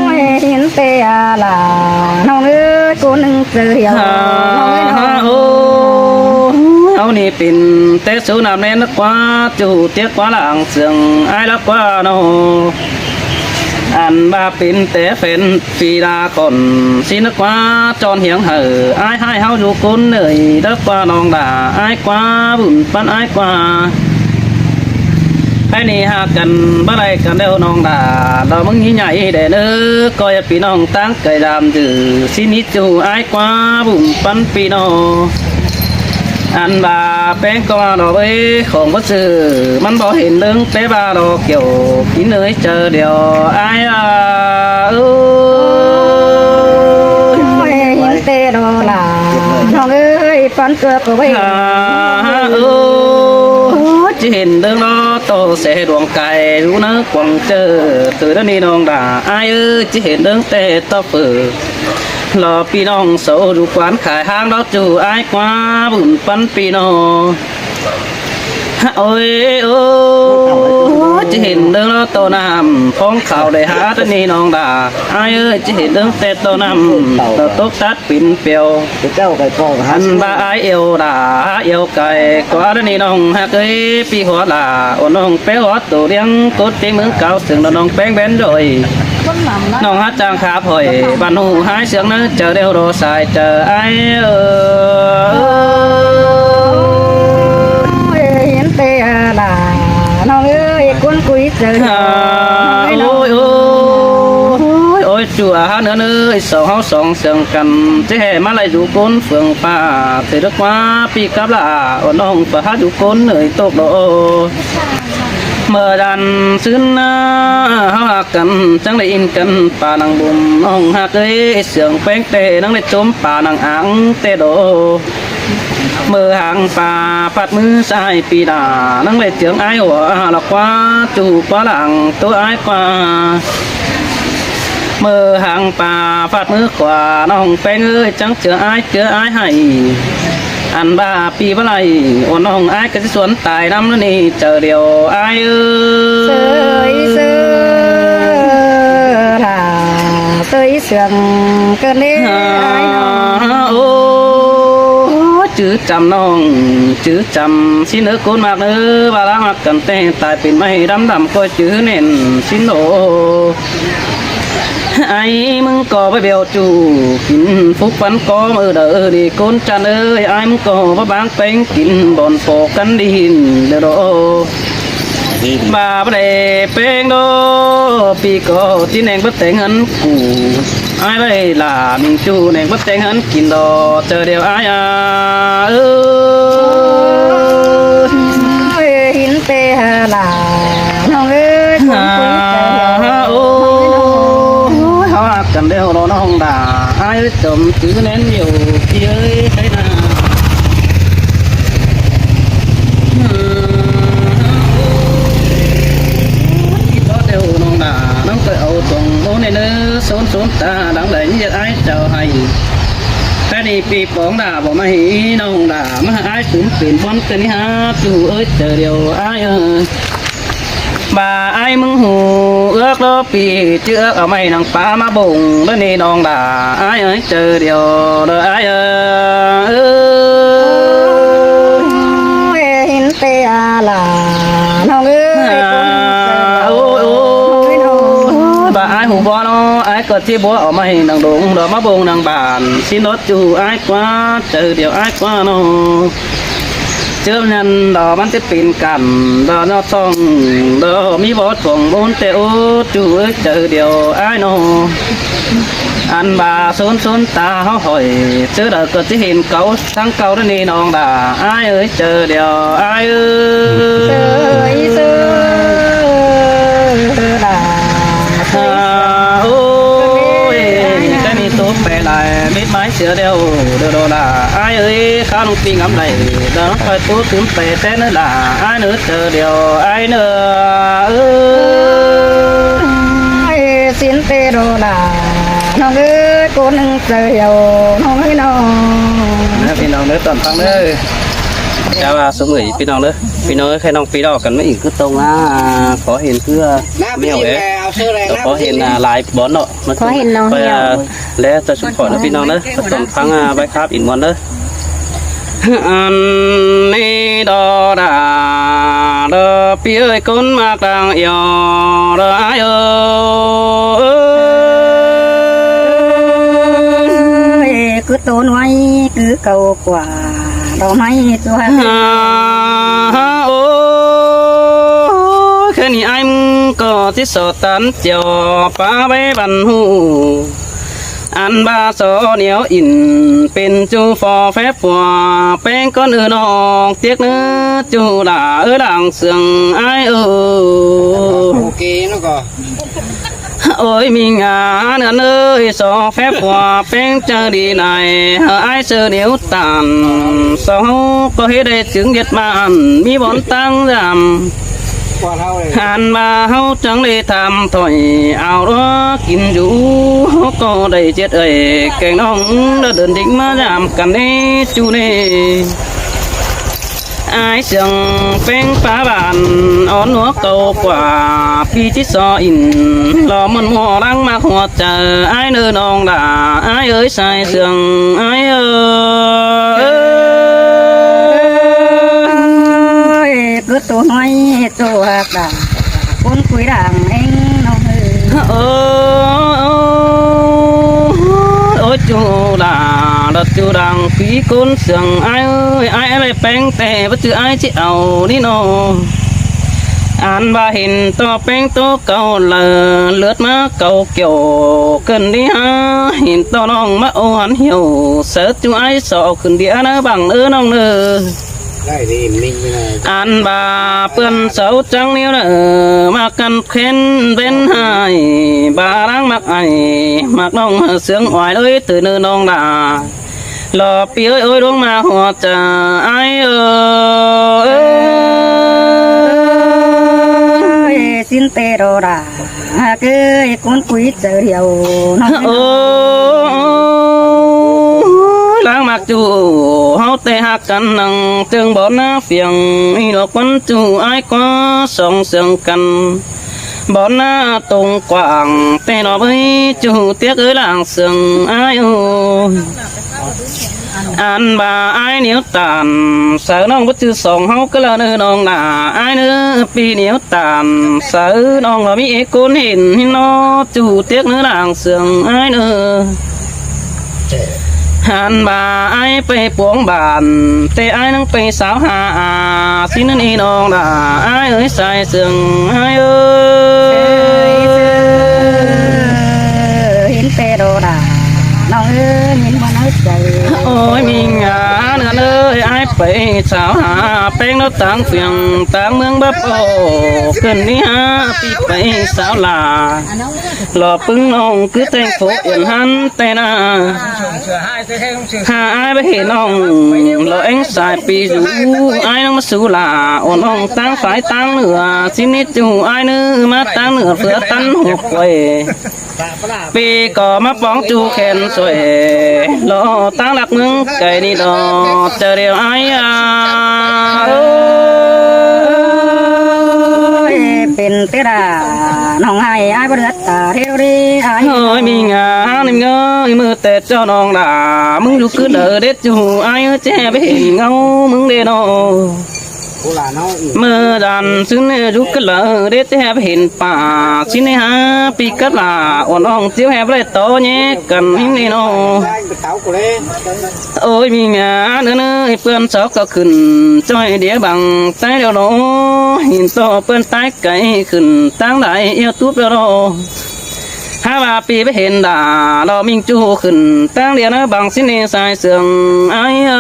Ôi, hin ꞌtẹ lả, ꞌnọng ơi, ꞌcốn ꞌnưng chaư điêu, a, ꞌnọng ơi, ꞌnọng. Ôi, au ꞌnị pên té sú ꞌnặm ꞌnén ꞌquá, ꞌchu ꞌtiếc ꞌquá lăng sương ai lắc ꞌquá ꞌnọ. Ăn ꞌva pên té phén phi đa khỏn, xin ꞌquá ꞌchọn hiếng hảư ai ꞌhại ꞌháu dú ꞌcốn ꞌnới, đắc ꞌquá ꞌnọng đả, ai ꞌquá, bun ꞌpắn ai ꞌquá. Ai ꞌnị hák căn báu đảy căn đeo ꞌnọng đả, lo ꞌmứng ꞌnhí nhảy đảy ꞌnớ, ꞌcoi ꞌpi ꞌnọng ꞌtáng cai dam dử, xin ꞌnhí ꞌchu ai ꞌquá, bun ꞌpắn ꞌpi ꞌnọng. Ăn ꞌva ꞌpéng ꞌcọ lo bới khong báu sư, ꞌmắn báu hên ꞌlớng ꞌpé ꞌva lo kiẻo, kin ꞌnới chaư điêu ai a, ơ. Ôi, hin ꞌtẹ đó lả, ꞌnọng ơi, ꞌpắn ꞌcọ ꞌcọ bới. A, ơ, ꞌchí hên ꞌlớng ꞌnọ tô sẻ đuông cai, dú ꞌnớ cuông chaư, từ đó ꞌnị ꞌnọng đả, ai ơi, ꞌchí hên ꞌlớng ꞌtẹ tó phử. Lo ꞌpi ꞌnọng sổ dú quán khai ꞌháng đó ꞌchu ai ꞌquá, bun ꞌpắn ꞌpi ꞌnọng. Ôi, ôi, ꞌchí hên ꞌlớng ꞌnọ tô ꞌnặm, phóng khảo đảy hák đó ꞌnị ꞌnọng đả. Ai ơi, ꞌchí hên ꞌlớng ꞌtẹ tô ꞌnặm, tô tốc tát pên peo. Ăn ꞌva ai iêu đả, iêu cai, ꞌquá đó ꞌnị ꞌnọng hák ơi, ꞌpi hua lả, uôn ꞌnọng ꞌpéng hua tô ꞌliếng, ꞌcốn ꞌtếng ꞌmướng cáo sương đó ꞌnọng ꞌpéng bén rồi. ꞌNọng hák chang kháp hỏi, bản ꞌhụ hái sương ꞌnớ, chaư điêu đó sai chaư ai ơ. Ôi, hin ꞌtẹ lả, ꞌnọng ơi, ꞌcốn cúi chaư. A, ôi, ôi, ôi, ôi, ꞌchu a hák ꞌnớ ꞌnới, song ꞌháu song sương căn, ꞌchí hê ꞌmá đảy dú ꞌcốn phường pha, thì đắc ꞌquá ꞌpi cắp lả, uôn ꞌnọng ꞌpá hák dú ꞌcốn ꞌnới tốc đó. ꞌMự đan ꞌsứn ꞌna, ꞌháu hák căn, chắng đảy in căn, pà nẳng bum, ꞌnọng hák ơi, sương ꞌpéng ꞌtẹ, ꞌnắng đảy chốm pà nẳng áng ꞌtẹ đó. ꞌMự háng pà, phạt ꞌmứ sai pi đả, ꞌnắng đảy chướng ai hua, lỏ ꞌquá, ꞌchu ꞌquá lăng, ꞌtố ai ꞌquá. ꞌMự háng pà, phạt ꞌmứ khua, ꞌnọng ꞌpéng ơi, chắng chướng ai, chướng ai hảy. Ăn ꞌva ꞌpi báu đảy, uôn ꞌnọng ai ꞌcọ ꞌchí suốn tai ꞌnặm ꞌnớ ꞌnị, chaư điêu ai ơ. Sơ, sơ, lả, sơ, sương căn ꞌnị, a, ai ꞌnọng. Ô, chứ Chăm ꞌnọng chứ chăm ꞌsịn ꞌnớ ꞌcốn ꞌmặc ꞌnớ, ꞌva ꞌláng ꞌmặc căn ꞌtẹ tai pên ꞌmạy đăm đăm ꞌcọ chứ ꞌnẹn ꞌsịn ꞌnớ. Ải ꞌmứng ꞌcọ báu bẻo ꞌchu kin phúc ꞌphắn ꞌcó ꞌmự đaư đi ꞌcốn chăn ơi, ải ꞌmứng ꞌcọ báu báng ꞌpéng kin bón phô căn đi ꞌhịn đaư đó. ꞌVa báu đảy ꞌpéng đó, ꞌpi ꞌcọ ꞌchí ꞌneng báu ꞌteng ꞌhướn cu. Ải ꞌvạy ꞌlạ ꞌmính ꞌchu ꞌneng báu ꞌteng ꞌhướn kin đó, ꞌchớ điêu ải a. Ơ, ꞌhịn ꞌtẹ ha ꞌlạ ꞌnọng ơi, ꞌcốn ꞌcốn ꞌchớ điêu. Ơ, ơ, ꞌhặc căn điêu đó ꞌnọng đa. Ải ơi, chăm chứ ꞌnén điêu, ꞌpi ơi, cái na. Có điều ꞌnọng đa, ꞌnọng ꞌcọ au tông bố ꞌnê ꞌnớ, sốn sốn ta, đáng đảy nhiệt ải chào hay. Cái đi ꞌpi ꞌpóng đa, báu ꞌmạy ꞌnọng đa, ꞌmá ải tủm pên bón ꞌcọ ꞌnị hả, ꞌchu ơi, ꞌchớ điêu ải ơi. ꞌVa ải ꞌmứng hủ ước đó ꞌpi, chứ ước au ꞌmạy nẳng pá ꞌmá bông đó ꞌnị ꞌnọng đa, ải ơi, ꞌchớ điêu đó ải ơi. Ơ, ꞌhịn ꞌtẹ ha ꞌlạ ꞌnọng ơi, ꞌcốn ꞌcốn ꞌchớ điêu. Ơ, ơ, ơ. ꞌVa ải hủ bó đó, ải ꞌcọ ꞌchí bó au ꞌmạy nẳng đông đó ꞌmá bông nẳng bản, ꞌsịn đó ꞌchu ải ꞌquá, ꞌchớ điêu ải ꞌquá ꞌnớ. Chớ ꞌnặn đó ꞌmắn ꞌchí pên căn đó ꞌnọ song đó ꞌmí bó song ꞌmôn ꞌtẹ ú, ꞌchu ơi, ꞌchớ điêu ải ꞌnớ. Ăn ꞌva sốn sốn ta ꞌháu hỏi, chớ đaư ꞌcọ ꞌchí hên cáu ꞌtáng cáu đó ꞌnị ꞌnọng đa, ải ơi, ꞌchớ điêu ải ơi. Sơ, sơ, sơ đa. À, ôi, cái ꞌnị tố pé lai, mết mái sửa điêu, điêu đó đa. Ải ơi, khá ꞌnọng ꞌpi ngắm đảy, đó phải tố tủm pé té ꞌnớ đa, ải ꞌnớ, ꞌchớ điêu ải ꞌnớ. Ơ, ꞌsịn ꞌtẹ đó đa ꞌnọng ơi, ꞌcốn ꞌnưng ꞌchớ điêu ꞌnọng ơi ꞌnọng. Đó, ꞌpi ꞌnọng ꞌnớ, tỏn ꞌphắng ꞌnớ. Chào và sống gửi ꞌpi ꞌnọng ꞌnớ. ꞌPi ꞌnọng ơi, khay ꞌnọng ꞌpi đó căn ꞌmá ỉn cứ tông á, có hên cứ, à, mèo ấy. Có hên, à, lai bón đó. Nói chung có hên ꞌnọng là, hiêu. À, lé ꞌchớ sung khỏi ꞌnớ ꞌpi ꞌnọng ꞌnớ. Tỏn ꞌphắng, à, bái kháp ỉn muôn ꞌnớ. Ăn ꞌnị đó đa, đó ꞌpi ơi, ꞌcốn ꞌmặc đang iêu đó ải ơi. Ơi, cứ tốn hoáy, cứ cầu quả, đó máy chua. À, ôi, cái ꞌnị ải ꞌcọ ꞌchí so tán chiêu pá báu băn hủ. Ăn ꞌva so ꞌnéo ỉn pên ꞌchu phó phép pua ꞌpéng ꞌcốn ư ꞌnọng, ꞌtiếc ꞌnớ ꞌchu đa ơi, ꞌláng sương ải ơi. Ok, nó có. Ôi, ꞌmí ngả ꞌnặn ơi, so phép pua ꞌpéng ꞌchớ đi nảy, hơ ải sơ điêu tản, so ꞌháu ꞌcọ ꞌhế đảy chứng nhiệt mạn, ꞌmí bón ꞌtáng dăm. Ăn ꞌva ꞌháu chắng đi tham thỏi ao đó kin dú, ꞌcọ đảy chết ơi, keng ꞌnọng đã đơn đính ꞌmá dăm căn đi ꞌchu ꞌnị. Ải sương ꞌpéng pá bản, ón ꞌnúa cầu quả, ꞌpi ꞌchí so ỉn, lo ꞌmôn ꞌmó ꞌláng ꞌmặc hua chaư, ải ꞌnớ ꞌnọng đa, ải ơi, sai sương ải ơi. Ơi, cứ tốn hoáy, tốn ꞌhặc đa. ꞌCốn cúi đang ꞌnọng ơi. Ơ, ơ, ơ, ơ, ꞌchu đa, đa ꞌchu đang ꞌpi ꞌcốn sương ải ơi, ải ꞌlạy ꞌpéng ꞌtẹ, báu chứ ải ꞌchí au ꞌnị ꞌnớ. Ăn ꞌva hên ꞌto ꞌpéng ꞌtố cáu lả, lướt ꞌmá cáu kiẻo khửn đi hả, hên ꞌto ꞌnọng ꞌmá ô hăn hiêu, sớt ꞌchu ải so khửn đi ăn ꞌnớ, bang ꞌnớ ꞌnọng ꞌnớ. Ăn ꞌva ꞌpươn sáu chắng ꞌnéo ꞌnớ, ꞌmặc căn khén ꞌvến ꞌhại, ꞌva ꞌláng ꞌmặc ải, ꞌmặc ꞌnọng sương oai ơi, ꞌtứ ꞌnớ ꞌnọng đa. Lo ꞌpi ơi, ôi, ꞌluống ꞌmá hua chaư ải ơi. Ơi, ꞌsịn ꞌtẹ đó đa. Ơi, ꞌcốn cúi chaư điêu ꞌnọng. Ơ, ơ, ơ, ꞌláng ꞌmặc ꞌchu, ꞌháu ꞌtẹ ꞌhặc căn nẳng ꞌchương bón ꞌná phiêng, ꞌí lo ꞌquăn ꞌchu ải ꞌquá song sương căn. Bón ꞌná tông quảng, ꞌtẹ lo bới ꞌchu ꞌtiếc ơi, ꞌláng sương ải ơi. Ăn ꞌva ải ꞌnéo ꞌtan, sáư ꞌnọng báu ꞌchư sỏng ꞌháu cá ꞌlạ ꞌnớ ꞌnọng nả. Ải ꞌnớ ꞌpi ꞌnéo ꞌtan, sáư ꞌnọng lỏ ꞌmí ꞌcốn hên ꞌhịn ꞌnớ, ꞌchu tiếc ꞌnớ lăng sương ải ꞌnớ. Ăn ꞌva ải pay puông bản, té ải ꞌnăng pay sáo ha a, ꞌsịn ꞌnớ ꞌnị ꞌnọng nả, ải ơi sai sương ải ơi. Hên té đô đà, ꞌnọng ơi, hên ꞌmá ꞌnớ sai. Ôi, ꞌmí ngả ꞌnớ ꞌnớ ơi, ải pay sáo ha, ꞌpéng ꞌnớ táng phiêng, táng ꞌmướng báp ổ, ꞌcứn ꞌnị ha, ꞌpi pay sáo lả. Lỏ ꞌpứng ꞌnọng cứ thành phố Yên Hán té nả. Ha ải báu hên ꞌnọng, lỏ ꞌéng sai ꞌpi dú, ải ꞌnăng ꞌmá sú lả, ôn ꞌnọng táng phái táng ꞌnựa, ꞌsịn ꞌnị ꞌchu ải ꞌnớ ꞌmá táng ꞌnựa ꞌpưa tắn hộp quay. ꞌPi ꞌcọ ꞌmá póng ꞌchu khen sôi, lỏ táng ꞌlặc ꞌmướng cay ꞌnị đo, ꞌchớ điêu ải a. Ôi, pên té đà, ꞌnọng ải ải báu đươn ta thiêu đi ải. Ôi, ꞌmí ngả ꞌnị ꞌnớ, ꞌmưa té ꞌchọ ꞌnọng đà, ꞌmứng dú cứ đaư đét ꞌchu ải ꞌchí báu hên ꞌngáu ꞌmứng đê ꞌnọ. ꞌMưa dản ꞌsứ ꞌnị dú cứ đaư đét ꞌchí báu hên pả, ꞌsịn ꞌnị ha, ꞌpi cắp lả, ôn ꞌnọng ꞌtiếu ꞌhẹn báu đảy tó ꞌnhé căn ꞌhịn ꞌnị ꞌnọ. Ôi, ꞌmí ngả ꞌnớ ꞌnớ, ꞌpươn sáo ꞌcọ khửn ꞌchoi đĩa bang ꞌTáy điêu ꞌnọ, hên ꞌto ꞌpươn ꞌTáy cay khửn táng đảy ꞌiêu túp điêu ꞌnọ. Ha ꞌva ꞌpi báu hên đả, lỏ ꞌminh ꞌchu khửn táng đĩa ꞌnớ bang ꞌsịn ꞌnị sai sương ải a.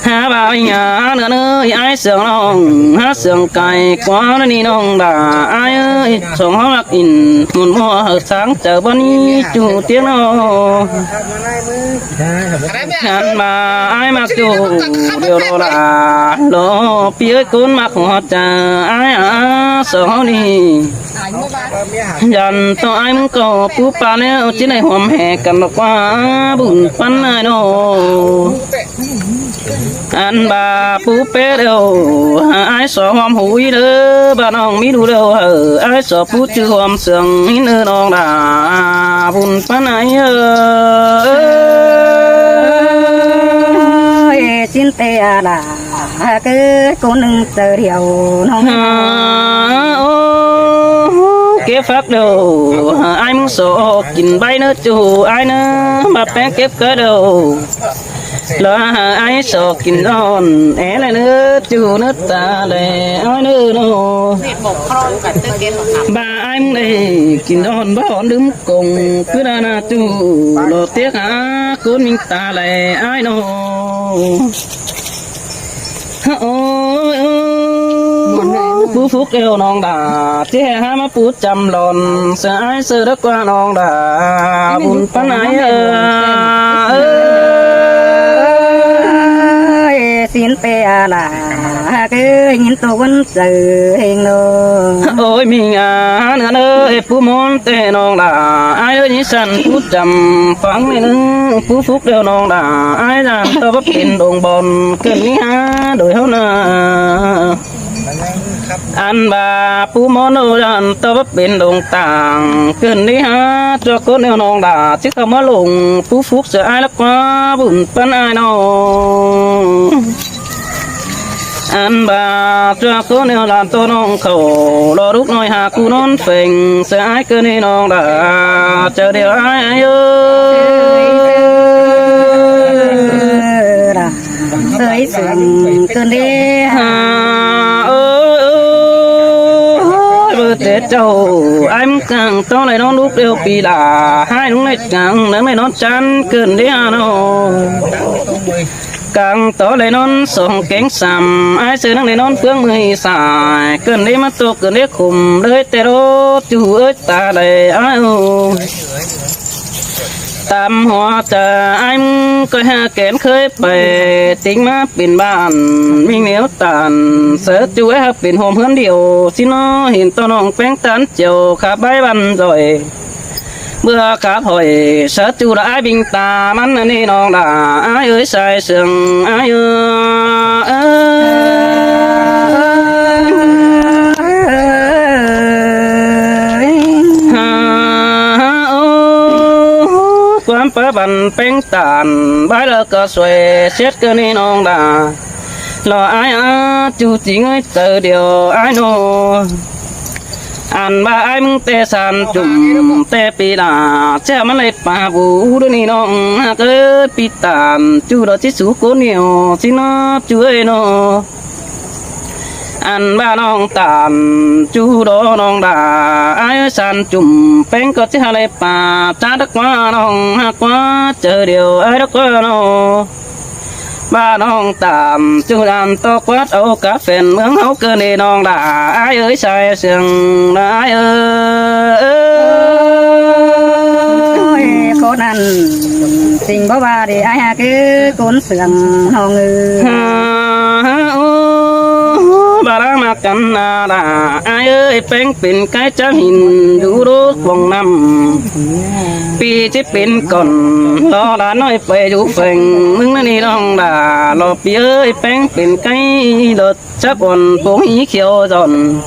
Ha ꞌva ꞌmí ngả ꞌnớ ꞌnớ, ải sương ꞌnọng, ha sương cay ꞌquá ꞌnị ꞌnọng đà, ải ơi, sỏng ꞌháu ꞌlặc ỉn, môn ꞌmua hảư sáng chaư bón ꞌnị ꞌchu tiếng ꞌnọ. Ăn ꞌva ải ꞌmặc ꞌchu điêu ꞌnọ đà, lỏ ꞌpi ơi ꞌcốn ꞌmặc hua chaư ải a, sỏng ꞌháu ꞌnị. Dản ꞌto ải ꞌmứng ꞌcọ pú pá ꞌlẹo, ꞌchí đảy ꞌhuôm ꞌhẹ căn lỏ ꞌquá, bun ꞌpắn ải ꞌnọ. Ăn ꞌva pú pé điêu, ải so ꞌhuôm hú ꞌnị đaư, ꞌva ꞌnọng ꞌmí đu điêu hảư, ải so pú ꞌchư ꞌhuôm sương ꞌnị ꞌnớ ꞌnọng đà, bun ꞌpắn ải ơi. Ôi, ꞌchí té a đà, cứ ꞌcốn ꞌnưng chaư điêu ꞌnọng. Ha, ô, kếp phák điêu, ải ꞌmứng so kin báy ꞌnớ ꞌchu ải ꞌnớ, ꞌva ꞌpéng kếp cá điêu. Lỏ ải so kin đon, é lai ꞌnớ ꞌchu ꞌnớ ta lai, ải ꞌnớ ꞌnọ. ꞌVa ải ꞌmứng đảy kin đon báu ón đưm công, cứ đa ꞌnạ ꞌchu, lỏ tiếc ha ꞌcốn ꞌminh ta lai ải ꞌnọ. Ôi, ôi, pú phúc điêu ꞌnọng đà, ꞌchí ha ꞌmá pú chăm lon, ꞌsưa ải ꞌsưa đắc ꞌquá ꞌnọng đà, bun ꞌpắn ải ơi. Ôi, ꞌchí té a đà, cứ ꞌnhính tô ꞌcốn chaư hên ꞌnọ. Ôi, ꞌmí ngả ꞌnớ ꞌnớ, pú ꞌmôn té ꞌnọng đà, ải ơi ꞌnhính săn pú chăm, phắng ꞌnị ꞌnưng, pú phúc điêu ꞌnọng đà, ải dản ꞌto báu pên đồng bọn, ꞌcứn ꞌnị ha, đuổi ꞌháu nả. Ăn ꞌva pú ꞌmôn ꞌnớ dản ꞌto báu pên đồng tảng, ꞌcứn ꞌnị ha, ꞌchua ꞌcốn điêu ꞌnọng đà, ꞌchí khảu ꞌmá lông, pú phúc ꞌsưa ải lắc ꞌquá, bun ꞌpắn ải ꞌnọ. Ăn ꞌva ꞌchua ꞌcốn điêu dản ꞌto ꞌnọng khảu, lỏ đúc ꞌnọi ha ꞌcú ꞌnón pheng, ꞌsưa ải ꞌcứn ꞌnị ꞌnọng đà, chaư điêu ải ơi. Ơi sương ꞌcứn đê ha. Ôi, ôi, ôi, bơ té chảu, ải ꞌmứng cang tó lai ꞌnón đúc điêu pi đà, ải ꞌnung lai cang, ꞌnưng lai ꞌnón chăn ꞌcứn đê ha ꞌnọ. Cang tó lai ꞌnón song kéng sam, ải ꞌsứ ꞌnưng lai ꞌnón ꞌpướng ꞌmưa sai, ꞌcứn đê ꞌmá tô ꞌcứn đê khum, đơi té đô, ꞌchu ơi ta lai ải ơi. Tam hua chaư ải ꞌmứng ꞌcoi ha kén khới pay, ꞌtếng ꞌmá pên bản, ꞌminh ꞌnéo tản, sáư ꞌchu ải ha pên hom ꞌhướn điêu, ꞌsịn ꞌnọ hên ꞌto ꞌnọng ꞌpéng tán chiêu, khắp bái văn giỏi. Bưa khắp hỏi, sáư ꞌchu đa ải ꞌminh ta ꞌmắn ꞌnị ꞌnọng đà, ải ơi sai sương, ải ơi. Bám pá băn péng tản, bái lơ ꞌcọ suối siết ꞌcọ ꞌnị ꞌnọng đa. Lo ai a, ꞌchu ꞌchí ꞌngới chaư điêu ai ꞌnớ. Ăn ꞌva ai ꞌmứng ꞌtẹ san chum ꞌtẹ pi đa, ꞌchạ ꞌmắn đảy pá bu đu ꞌnị ꞌnọng ꞌhặc ới pi tản, ꞌchu đa ꞌchí sú ꞌcốn ꞌnịu ꞌchí ꞌnớ ꞌchu ới ꞌnớ. Ăn ꞌva ꞌnọng tản ꞌchu đa ꞌnọng đa, ai ới san chum péng ꞌcọ ꞌchí ꞌhặc đảy pá, ꞌchạ đắc ꞌva ꞌnọng ꞌhặc ꞌva chaư điêu ai đắc ꞌva ꞌnớ. ꞌVa ꞌnọng tản ꞌchu đan ꞌto quát au cá phén ꞌmướng ꞌháu ꞌcọ ꞌnị ꞌnọng đa, ai ới sai sương đa ai ới. Ôi, ꞌcốn ăn, chính báu ꞌva đi ai ꞌhặc ới ꞌcốn sương ꞌnọng ới. Ô, ꞌva ꞌláng ꞌmặc căn na đa, ai ới péng pên cái chám hin dú đố cuông năm. ꞌPi ꞌchí pên cỏn, lo đa ꞌnọi pay dú pheng, ꞌmứng ꞌnị ꞌnọng đa, lo ꞌpi ới péng pên cái, lo chắp ôn pông hí khiêu dọn.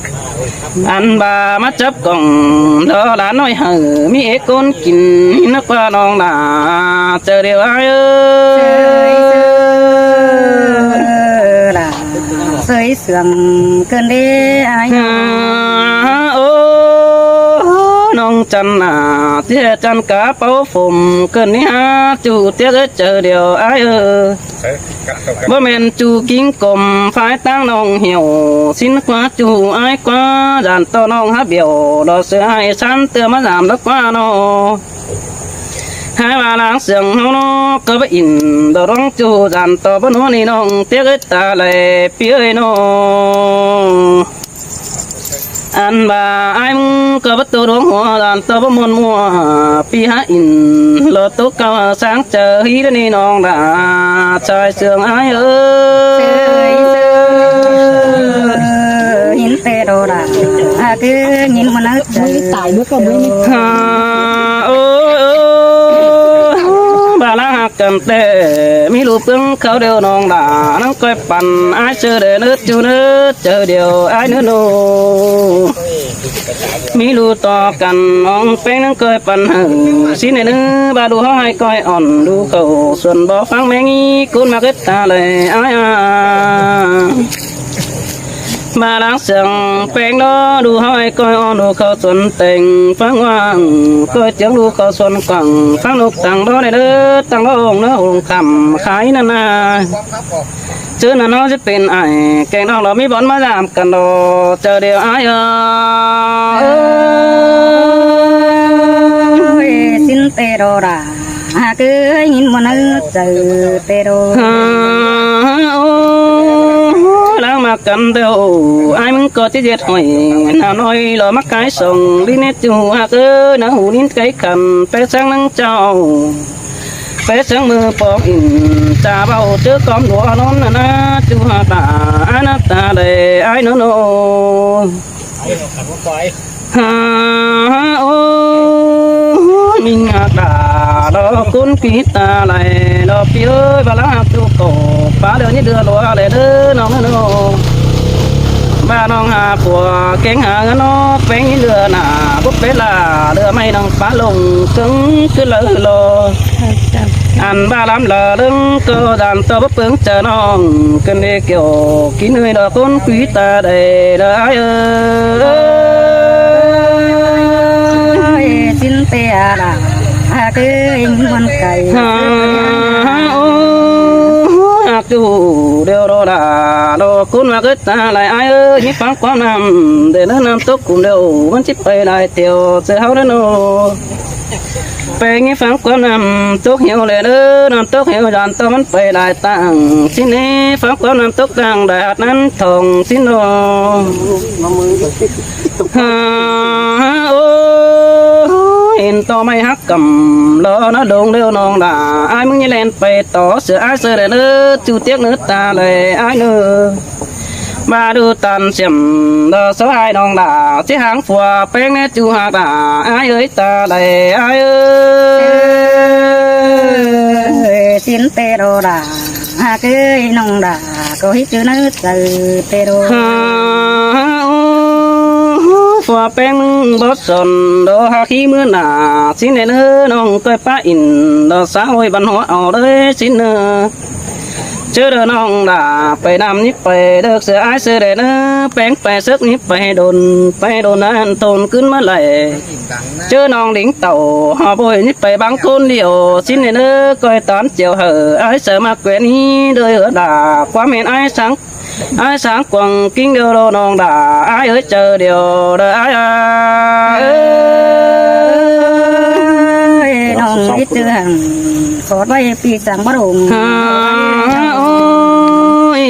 Ăn ꞌva ꞌmá chắp cỏng, lo đa ꞌnọi hảư, ꞌmí ế ꞌcốn kin, ꞌnớ ꞌva ꞌnọng đa, chaư điêu ai ới. Sơi sương ꞌcơn đế ai. Ô, ꞌnọng chăn na, ꞌchí chăn cá páu phôm ꞌcơn ꞌnị ha, ꞌchu tiếc ới chaư điêu ai ới. Báu ꞌmen ꞌchu kính cốm phái ꞌtáng ꞌnọng hiẻo, sín ꞌquá ꞌchu ai ꞌquá, dản ꞌto ꞌnọng hák bẻo, đo sư ai sán ꞌtưa ꞌmá dản đắc ꞌquá ꞌnớ. Hai ꞌva ꞌláng sương ꞌháu ꞌnớ, ꞌcọ báu in, đo ꞌluống ꞌchu dản ꞌto báu ꞌnớ ꞌnị ꞌnọng tiếc ới ta đảy ꞌpi ới ꞌnớ. Ăn ꞌva ai ꞌmứng ꞌcọ báu tô ꞌluống hua, dản ꞌto báu ꞌmuôn ꞌmua, ꞌpi hák in, lo tốc cao sáng chaư hí đa ꞌnị ꞌnọng đa, sai sương ai ới. Hín ꞌtẹ đo đa, ꞌhặc ới hín ꞌmuôn ꞌnớ chaư. Ô, ô, ꞌva ꞌláng ꞌhặc căn ꞌtẹ, ꞌmí ꞌlụk ꞌpứng khảu điêu ꞌnọng đa, ꞌnắng ꞌcoi păn ai sư đe ꞌnớ ꞌchu ꞌnớ, chaư điêu ai ꞌnớ ꞌnớ. ꞌMí ꞌlụk ꞌto căn ꞌnọng péng ꞌnắng ꞌcoi păn hảư, sín đe ꞌnớ, ꞌva đu ꞌháu ꞌhại ꞌcoi ỏn, đu khảu suôn bók ꞌphắng ꞌmé ꞌnị, ꞌcốn ꞌmặc ꞌhướt ta đảy ai a. ꞌVa ꞌláng sương péng ꞌnớ, đu ꞌháu ꞌhại ꞌcoi ỏn, đu khảu suôn têng ꞌphắng ꞌquảng, ꞌcoi chướng đu khảu suôn quảng ꞌphắng ꞌnộc tang đó đe ꞌnớ, tang đó ꞌhông ꞌnớ ꞌhông khăm khai ꞌnặn na. Chứ ꞌnặn ꞌnớ ꞌchí pên ải, keng ꞌnọng lo ꞌmí bón ꞌmá dảm căn lo, chaư điêu ai ới. Ôi, sín ꞌtẹ đo đa, ꞌhặc ới hín ꞌmuôn ꞌnớ chaư ꞌtẹ đo. Ô, ꞌláng ꞌmặc căn điêu, ai ꞌmứng ꞌcọ ꞌchí ꞌdệt hỏi, nả ꞌnọi lo ꞌmặc cái song, đi nét ꞌchu ꞌhặc ới, nả hủ nín cái khăn, pé sáng ꞌnắng ꞌchạu. Pé sáng ꞌmự póng in, cha ꞌvạu ꞌchớ cóm đua ꞌnón ꞌnặn na, ꞌchu ꞌhặc đa, ai ꞌnặn ta đảy ai ꞌnớ ꞌnớ. Ha, ô, ꞌminh ꞌhặc đa, lo ꞌcốn ꞌpi ta đảy, lo ꞌpi ới, ꞌva ꞌláng ꞌhặc ꞌchu ꞌcọ, pá đeo ꞌnhí đưa lua đảy đớ ꞌnọng ꞌnớ ꞌnớ. ꞌVa ꞌnọng ha pua, kéng ha ꞌngớn ꞌnớ, péng ꞌnhí đưa nả, búp bết lả, đưa ꞌmạy ꞌnọng pá lông, cứng cứ lơ lo. Ăn ꞌva ꞌlắm lơ ꞌlớng ꞌcọ, dản ꞌto báu pướng chaư ꞌnọng, ꞌcứn đi kiẻo, kính ơi lo ꞌcốn ꞌpi ta đảy, đa ai ới. Ôi, sín ꞌtẹ đa, ꞌhặc ới hín ꞌmuôn cái. Ha, ô, ꞌhặc ꞌchu điêu đo đa, lo ꞌcốn ꞌmặc ꞌhướt ta đảy ai ới, ꞌnhí ꞌphắng ꞌquám ꞌnặm, đảy ꞌnớ ꞌnặm tốc cúm điêu, ꞌmắn ꞌchí pay đảy thiêu, chaư ꞌháu đé ꞌnớ. Pay ꞌnhí ꞌphắng ꞌquám ꞌnặm tốc hiêu đảy ꞌnớ, ꞌnặm tốc hiêu dản ꞌto ꞌmắn pay đảy tẳng, ꞌchí ꞌnị ꞌphắng ꞌquám ꞌnặm tốc tẳng đảy hạt ꞌnặn thỏng ꞌchí ꞌnớ. Ha, ô, hên ꞌto ꞌmạy ꞌhặc cắm lo ꞌnớ đông điêu ꞌnọng đa, ai ꞌmứng ꞌnhí ꞌlen pay tó, sư ai sư đảy ꞌnớ, ꞌchu tiếc ꞌnớ ta đảy ai ꞌnớ. ꞌVa đu tản siểm lo sáu ai ꞌnọng đa, ꞌchí háng phua péng ꞌnê ꞌchu ꞌhặc đa, ai ới ta đảy ai ới. Ơi, sín ꞌtẹ đo đa, ꞌhặc ới ꞌnọng đa, ꞌcọ hít ꞌchư ꞌnớ chaư ꞌtẹ đo. Ha, ô, ꞌPo ꞌpéng ꞌmứng bót son đo hák ꞌhí ꞌmứa nả, sín đen ꞌnớ ꞌnọng ꞌcoi pá ỉn đo xã hội văn hóa au đới sín ꞌnớ. ꞌChớ đo ꞌnọng đả pay ꞌnặm ꞌnhíp pay đớc sia ái sia đen ꞌnớ, ꞌpéng pay sớc ꞌnhíp pay đôn, pay đôn ăn tôn ꞌcứn ꞌmá đảy. ꞌChớ ꞌnọng đính tảu hảư bội ꞌnhíp pay bang ꞌcốn điêu, sín đen ꞌnớ ꞌcoi tán chiêu hảư ái sia ꞌmá quen ꞌnị đới hứa đả, ꞌquám hên ái sáng Ái sáng quảng kính điêu đo ꞌnọng đả, ái ới chaư điêu đa ái a. Ơi, ꞌnọng ít chư hẳn, sót ꞌvạy ꞌpi sáng bắt hùng. À, ôi,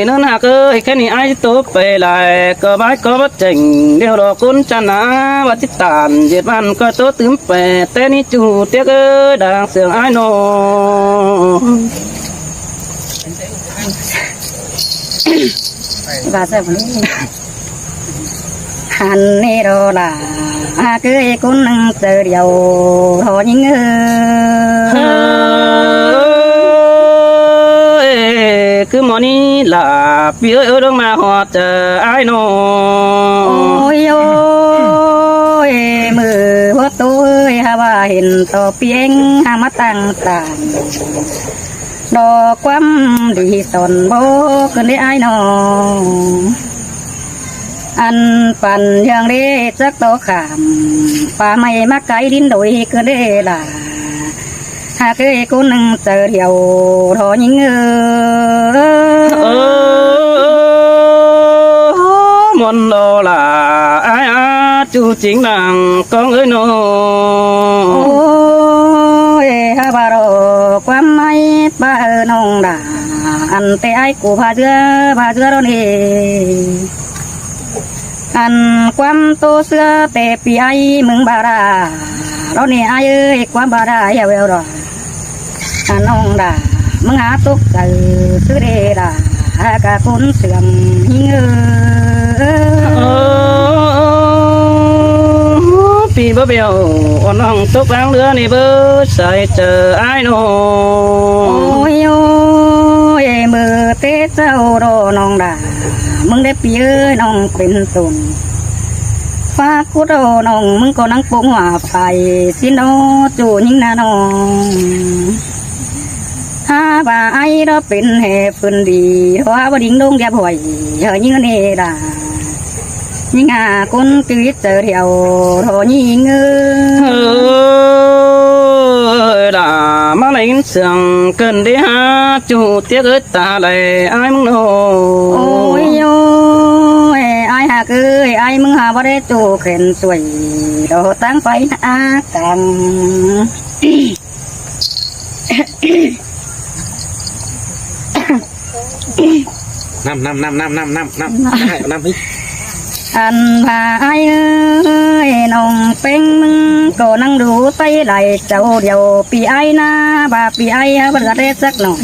ꞌnặn hák ơi, ꞌkhạy ꞌnị ái tố pay lai, ꞌcọ bái ꞌcọ bắt chẻng, điêu đo ꞌcốn chăn á, bắt chít tản, ꞌdệt ꞌvặn ꞌcọ tố tứm pay, té ꞌnị ꞌchu tiếc ơi, đang sương ái ꞌnọ. Và sao mà hẳn nê đó là à, cứ ꞌcốn ꞌnưng chaư điêu đó ꞌnhính ơi. Ơi, cứ ꞌmọ ꞌnị là ꞌpi ơi, ơi, đương ꞌmá ꞌhọt chaư ái ꞌnọ. Ôi ôi, ꞌmự ꞌhọt ꞌtố ơi, hả ꞌva hên tó ꞌpi ꞌnhính hả ꞌmá tăng tản. Đo ꞌquám đi son báu ꞌcứn đé ái ꞌnọ. Ăn păn ꞌhương đé chắc tó khảm, pá ꞌmạy ꞌmá cáy đin đôi ꞌcứn đé đả. Hả ꞌcới ꞌcốn ꞌnưng chaư điêu đó ꞌnhính ơi. Ơ, muôn đo là ái á, ꞌchu chính lăng ꞌcóng ơi ꞌnọ. Ôi, hả ꞌva đo ꞌquám ái pá ơi ꞌnọng đả. Ăn té ái ꞌcọ pha ꞌdứa, pha ꞌdứa đó ꞌnị. Ăn ꞌquám ꞌtố ꞌsứa té ꞌpi ái ꞌmứng ba đa. Đó ꞌnị ái ơi, ꞌquám ba đa hiêu hiêu đó. Ăn ꞌnọng đả, ꞌmứng hả tốc chaư ꞌsứ đê đả, hả ꞌcọ ꞌcốn sương ꞌnhính ơi. Ơ, pi báu bẻo, ăn ꞌnọng tốc ꞌváng ꞌlứa ꞌnị báu sai chaư ái ꞌnọ. Ôi ôi, ꞌmự té sau đó ꞌnọng đả, ꞌmứng đé ꞌpi ơi ꞌnọng pên tôn. Pá cút đó ꞌnọng ꞌmứng ꞌcọ ꞌnăng pông hua phải, sín đó ꞌchu ꞌnhính ꞌnạ ꞌnọng. Hả ꞌva ái đó pên ꞌhế phưn đi, hả ꞌva đính đông điệp hỏi, hả ꞌnhính ꞌnị đả. ꞌNhính hả ꞌcốn cứ chaư điêu đó ꞌnhính ơi. Ơ, đả ꞌmá đảy sương ꞌcợn đé hả, ꞌchu tiếc ơi ta đảy ái ꞌmứng ꞌnọ. Ôi ôi, ái hả ꞌcới, ái ꞌmứng hả ꞌva đé ꞌchu khen suối, đó táng pay ꞌnạ căng. ꞌNặm, ꞌnặm, ꞌnặm, ꞌnặm, ꞌnặm, ꞌnặm, ꞌnặm. Ăn ꞌva ái ơi, ꞌnọng ꞌpéng ꞌmứng ꞌcọ ꞌnăng đu ꞌtay lai chảu điêu ꞌpi ái ꞌnạ, ꞌva ꞌpi ái hả ꞌva đé chắc ꞌnọng.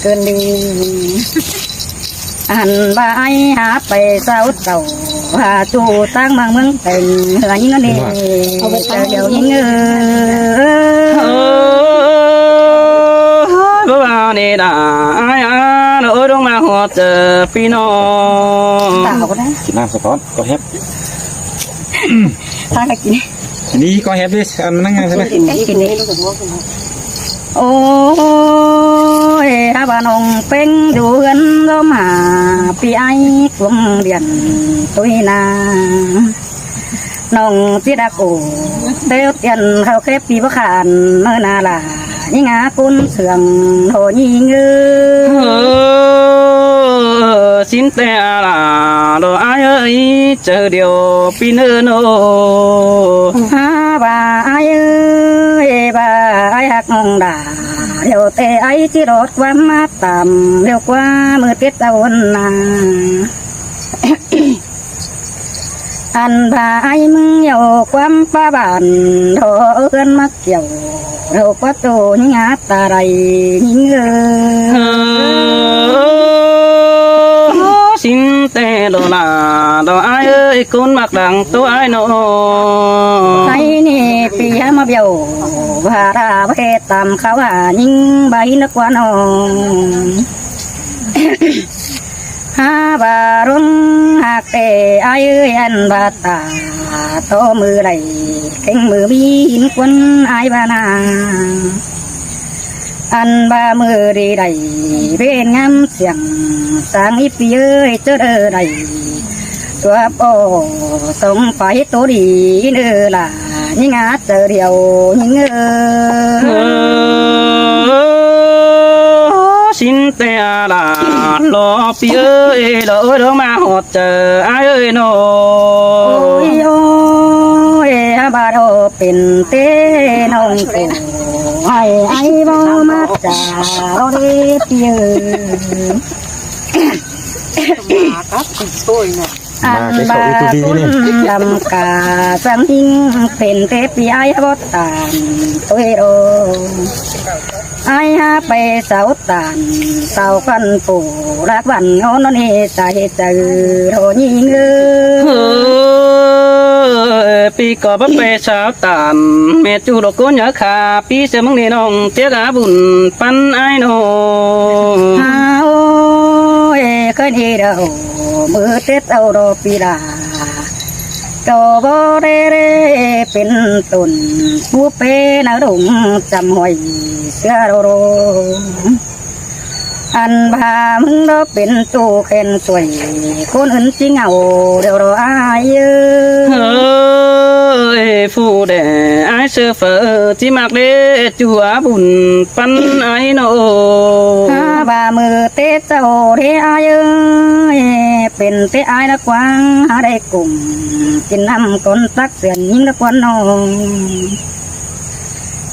ꞌCơn đi. Ăn ꞌva ái hả pay sau chảu, hả ꞌchu táng ꞌmướng ꞌmướng pên, hả ꞌnhính ꞌnị. Chaư điêu ꞌnhính ơi. Ơ, báu ꞌva ꞌnị đả, ái á, nó ơi đương ꞌmá ꞌhọt chaư ꞌpi ꞌnọng. Tao có đấy. Chị làm sao con, con hép. Tao là chị. Đi con hép đi, ăn ꞌnăng ăn đi. Em chị đi. Ôi, hả ꞌva ꞌnọng ꞌpéng đu ꞌhướn đó mà, ꞌpi ái cuông điện tôi nà. ꞌNọng ꞌchí đắc ổ, têu tiên khảu khép ꞌpi báu khản, ꞌmưa nà lả, ꞌnhính hả ꞌcốn sương đó ꞌnhính ơi. Ơ, sín té lả, đó ái ơi, chaư điêu ꞌpi ꞌnớ ꞌnọ. Hả ꞌva ái ơi, ꞌva ái hắc ꞌnọng đả, điêu té ái ꞌchí đót ꞌquám ꞌmá tăm, điêu ꞌquá ꞌmự tiết ta ôn nà. Ăn ꞌva ái ꞌmứng yau ꞌquám ꞌpá bản, đó ơn mắc kiẻo, đó ꞌquá tô ꞌnhính hả ta đảy ꞌnhính ơi. Ơ, sín té đó lả, đó ái ơi, ꞌcốn mắc đăng tô ái ꞌnọ. Ái ꞌnị ꞌpi hả ꞌmá bẻo, ꞌva đa báu khe tăm khảu hả ꞌnhính bái nớ ꞌquá ꞌnọng. Hák ꞌva ꞌluống ꞌhặc ꞌtẹ ải ơi, ăn ꞌva ta ꞌto ꞌmự đảy, kéng ꞌmự ꞌmí hin ꞌquám ải ꞌva ꞌnáng. Ăn ꞌva ꞌmự đi đảy, ꞌvến ngắm siêng, sáng íp ꞌpi ơi ꞌchớ đơ đảy. Tua ꞌpo song phải ꞌtố đi ꞌnớ lả, ꞌnhính a chaư điêu ꞌnhính ơ. Ơ, sính ꞌtẹ lả lo ꞌpi ơi, lo ơi, lo ꞌmá ꞌhọt chaư ải ơi ꞌnọ. Ôi ôi, hák ꞌva ꞌto pên té ꞌnọng ꞌcọ, ải ải ꞌva ꞌmá chaư lo đi ꞌpi ơi. Ăn ꞌva ꞌcốn đăm cả sáng ꞌnhính pên té ꞌpi ải bót tản ꞌtoi ꞌló. Ải hák pay sau tản, sau căn phủ lác vẳn ngó ꞌnón ê sai chaư ꞌló ꞌnhính ơ. Ơ, ꞌpi ꞌcọ báu pay sau tản, ꞌmẹ ꞌchu ꞌlọ ꞌcốn nhớ khả ꞌpi sia ꞌmướng ꞌnị ꞌnọng ꞌtiếc a bun ꞌpắn ải ꞌnọ. Hák ôi, khá ꞌnị đaư ꞌmự Tết sau ꞌló ꞌpi đa. ꞌCọ báu đé đé pên tổn, pú pé náo đủng chăm hỏi sia ꞌló ꞌló. Ăn ꞌva ꞌmứng ꞌló pên ꞌchu khen suối, ꞌcốn ứn ꞌchí ngảu điêu ꞌló ải ơ. Ơ, ơi, phủ đẻ ải sia phaư ꞌchí ꞌmặc đé ꞌchu a bun ꞌpắn ải ꞌnọ. Hák ꞌva ꞌmự Tết sau đé ải ơi, pên té ải ꞌló quảng hák đảy ꞌcum kin ꞌnặm ꞌcốn tắc sươn ꞌnhính ꞌló quảng ꞌnọng.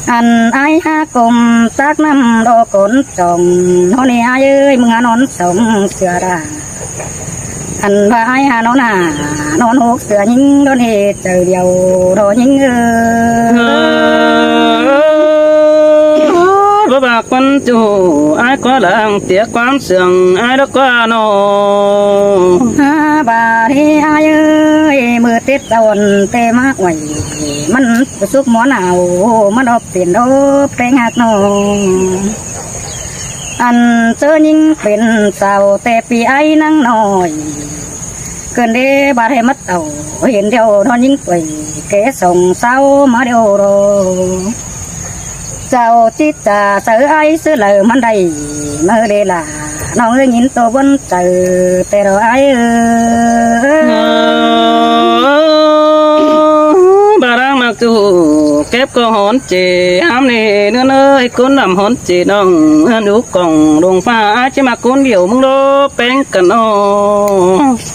Ăn ải hák ꞌcum tắc ꞌnặm ꞌló ꞌcốn chong, ꞌnón ê ải ơi, ꞌmứng a ꞌnón song sia đa. Ăn ꞌva ải hák ꞌnón a ꞌnón hốc sia ꞌnhính, ꞌnón ê chaư điêu ꞌló ꞌnhính ơ. Báu ꞌva ꞌquám ꞌchu ải ꞌcọ lăng ꞌtiếc ꞌquám siêng ải ꞌló ꞌcọ ꞌnọ. Hák ꞌva đé ải ơi, ꞌmự Tết sau ꞌtẹ ꞌmá uối, ꞌmắn súp ꞌmón au, ꞌmắn ốp pên ốp ꞌtếng ꞌhặc ꞌnọ. Ăn ꞌchớ ꞌnhính pên sau ꞌtẹ ꞌpi ải ꞌnăng ꞌnọi, ꞌcứn đé bát hảư ꞌmá tảu, hên điêu ꞌnón ꞌnhính quay, ké song sau ꞌmá điêu ꞌló. Sau ꞌchí chaư ải ꞌsứ đaư ꞌmắn đảy ꞌmự đé lả, ꞌnọng ơi, ꞌnhính ꞌto ꞌvốn chaư ꞌtẹ ꞌló ải ơ. Báu đang ꞌmặc ꞌchu kép ꞌcọ hón ꞌchị, hák ꞌnị ꞌnớ ơi, ꞌcốn đăm hón ꞌchị ꞌnọng ươn ú cỏng lông ꞌphạ, ải ꞌchí ꞌmặc ꞌcốn điêu ꞌmứng ꞌló péng căn ꞌnọ.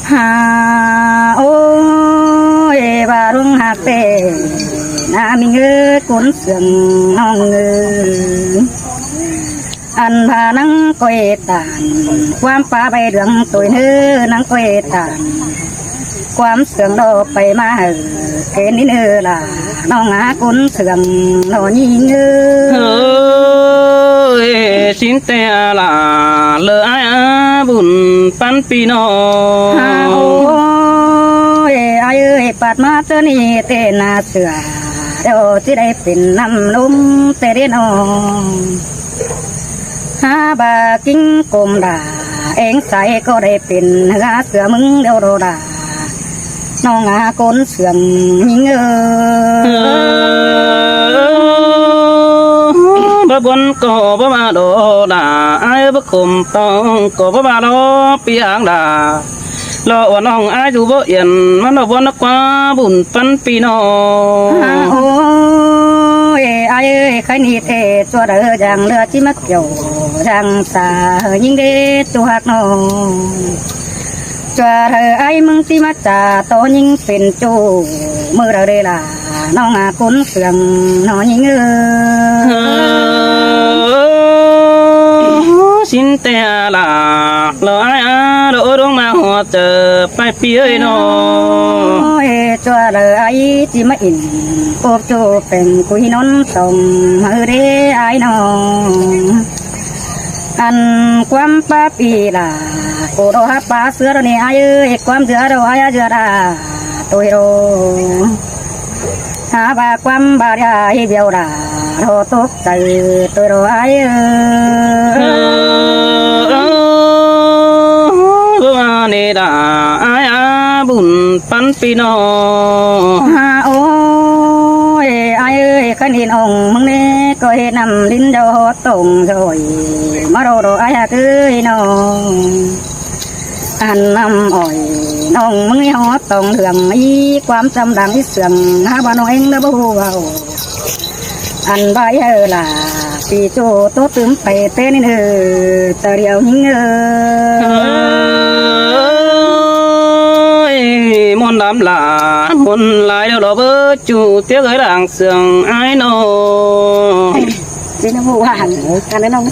Hák ôi, ꞌva ꞌluống ꞌhặc ꞌtẹ ꞌnạ ꞌmính ơ, ꞌcốn siêng ꞌnọng ơi. Ăn ꞌva ꞌnăng ꞌcoi tản ꞌquám pá bay đường ꞌtoi ꞌnớ, ꞌnăng ꞌcoi tản ꞌquám siêng ꞌló pay ꞌmá hảư kén ꞌnị ꞌnớ lả, ꞌnọng a ꞌcốn siêng ꞌnọ ꞌnhính ơ. Ơi, sính ꞌtẹ lả lỏ ải a bun ꞌpắn ꞌpi ꞌnọng. Hák ôi, ải ơi, pắt ꞌmá ꞌchớ ꞌnị ꞌtẹ ꞌna sửa, điêu ꞌchí đảy pên ꞌnặm ꞌlốm ꞌtẹ đé ꞌnọ. Hák ꞌva ꞌkính ꞌcum đa, ꞌeng sai ꞌcọ đảy pên ꞌhứa sửa ꞌmứng điêu ꞌló đa, ꞌnọng a ꞌcốn siêng ꞌnhính ơ. Báu ꞌbuôn ꞌcọ báu ꞌva ꞌló đa, ải báu ꞌcum ꞌtong ꞌcọ báu ꞌva ꞌló ꞌpi áng đa. Lo ꞌva ꞌnọng ải dú báu yên, ꞌmắn lo ꞌbuôn ꞌnớ ꞌquá bun ꞌpắn ꞌpi ꞌnọng. Hák ôi, ải ơi, khái ꞌnị ꞌtẹ ꞌchua đaư dang ꞌlứa ꞌchí ꞌmá kiẻo dang sa ꞌhứ ꞌnhính đé ꞌchu ꞌhặc ꞌnọng. ꞌChua đaư ải ꞌmứng ꞌchí ꞌmá cha ꞌto ꞌnhính pên ꞌchu ꞌmự đaư đé lả, ꞌnọng a ꞌcốn siêng ꞌnọ ꞌnhính ơ. Sính ꞌtẹ lả lỏ ải a, lo ơi, ꞌluống ꞌmá ꞌhọt chaư pay ꞌpi ơi ꞌnọ. Ôi, ꞌchua đaư ải ꞌchí ꞌmá ỉn ốp ꞌchu pên cúi ꞌnón song ꞌhứ đé ải ꞌnọ. Ăn ꞌquám pá ꞌpi lả, ꞌcọ ꞌló hák pá ꞌsứa ꞌló ꞌnị ải ơi, ꞌquám ꞌdứa ꞌló ải a ꞌdứa đa ꞌtoi ꞌló. Hák ꞌva ꞌquám ꞌva đa hí biêu đa, ꞌló tốc chaư ꞌtoi ꞌló ải ơ. ꞌpắn ꞌpi ꞌnọng. À, ôi, ai ơi, khăn in ông mưng nê, có hết năm đính đâu hót tổng rồi. Mà đâu đó ai hả cứ ꞌnọng. Ăn năm ỏi, ꞌnọng mưng hót tổng đường, ý quám trăm đảng ý sương, hả bà ꞌnọng ếng đó bố hù vào. Ăn bà hả là, ꞌpi ꞌchụ tốt tứm pay tên in hư, tờ điêu hính ơi. Ơi, ꞌmuôn lắm là, ꞌmuôn lai đâu đó bố ꞌchụ, ꞌtiếc ơi làng sương ai ꞌnọng. Xin nó vụ hẳn, ăn nó nông.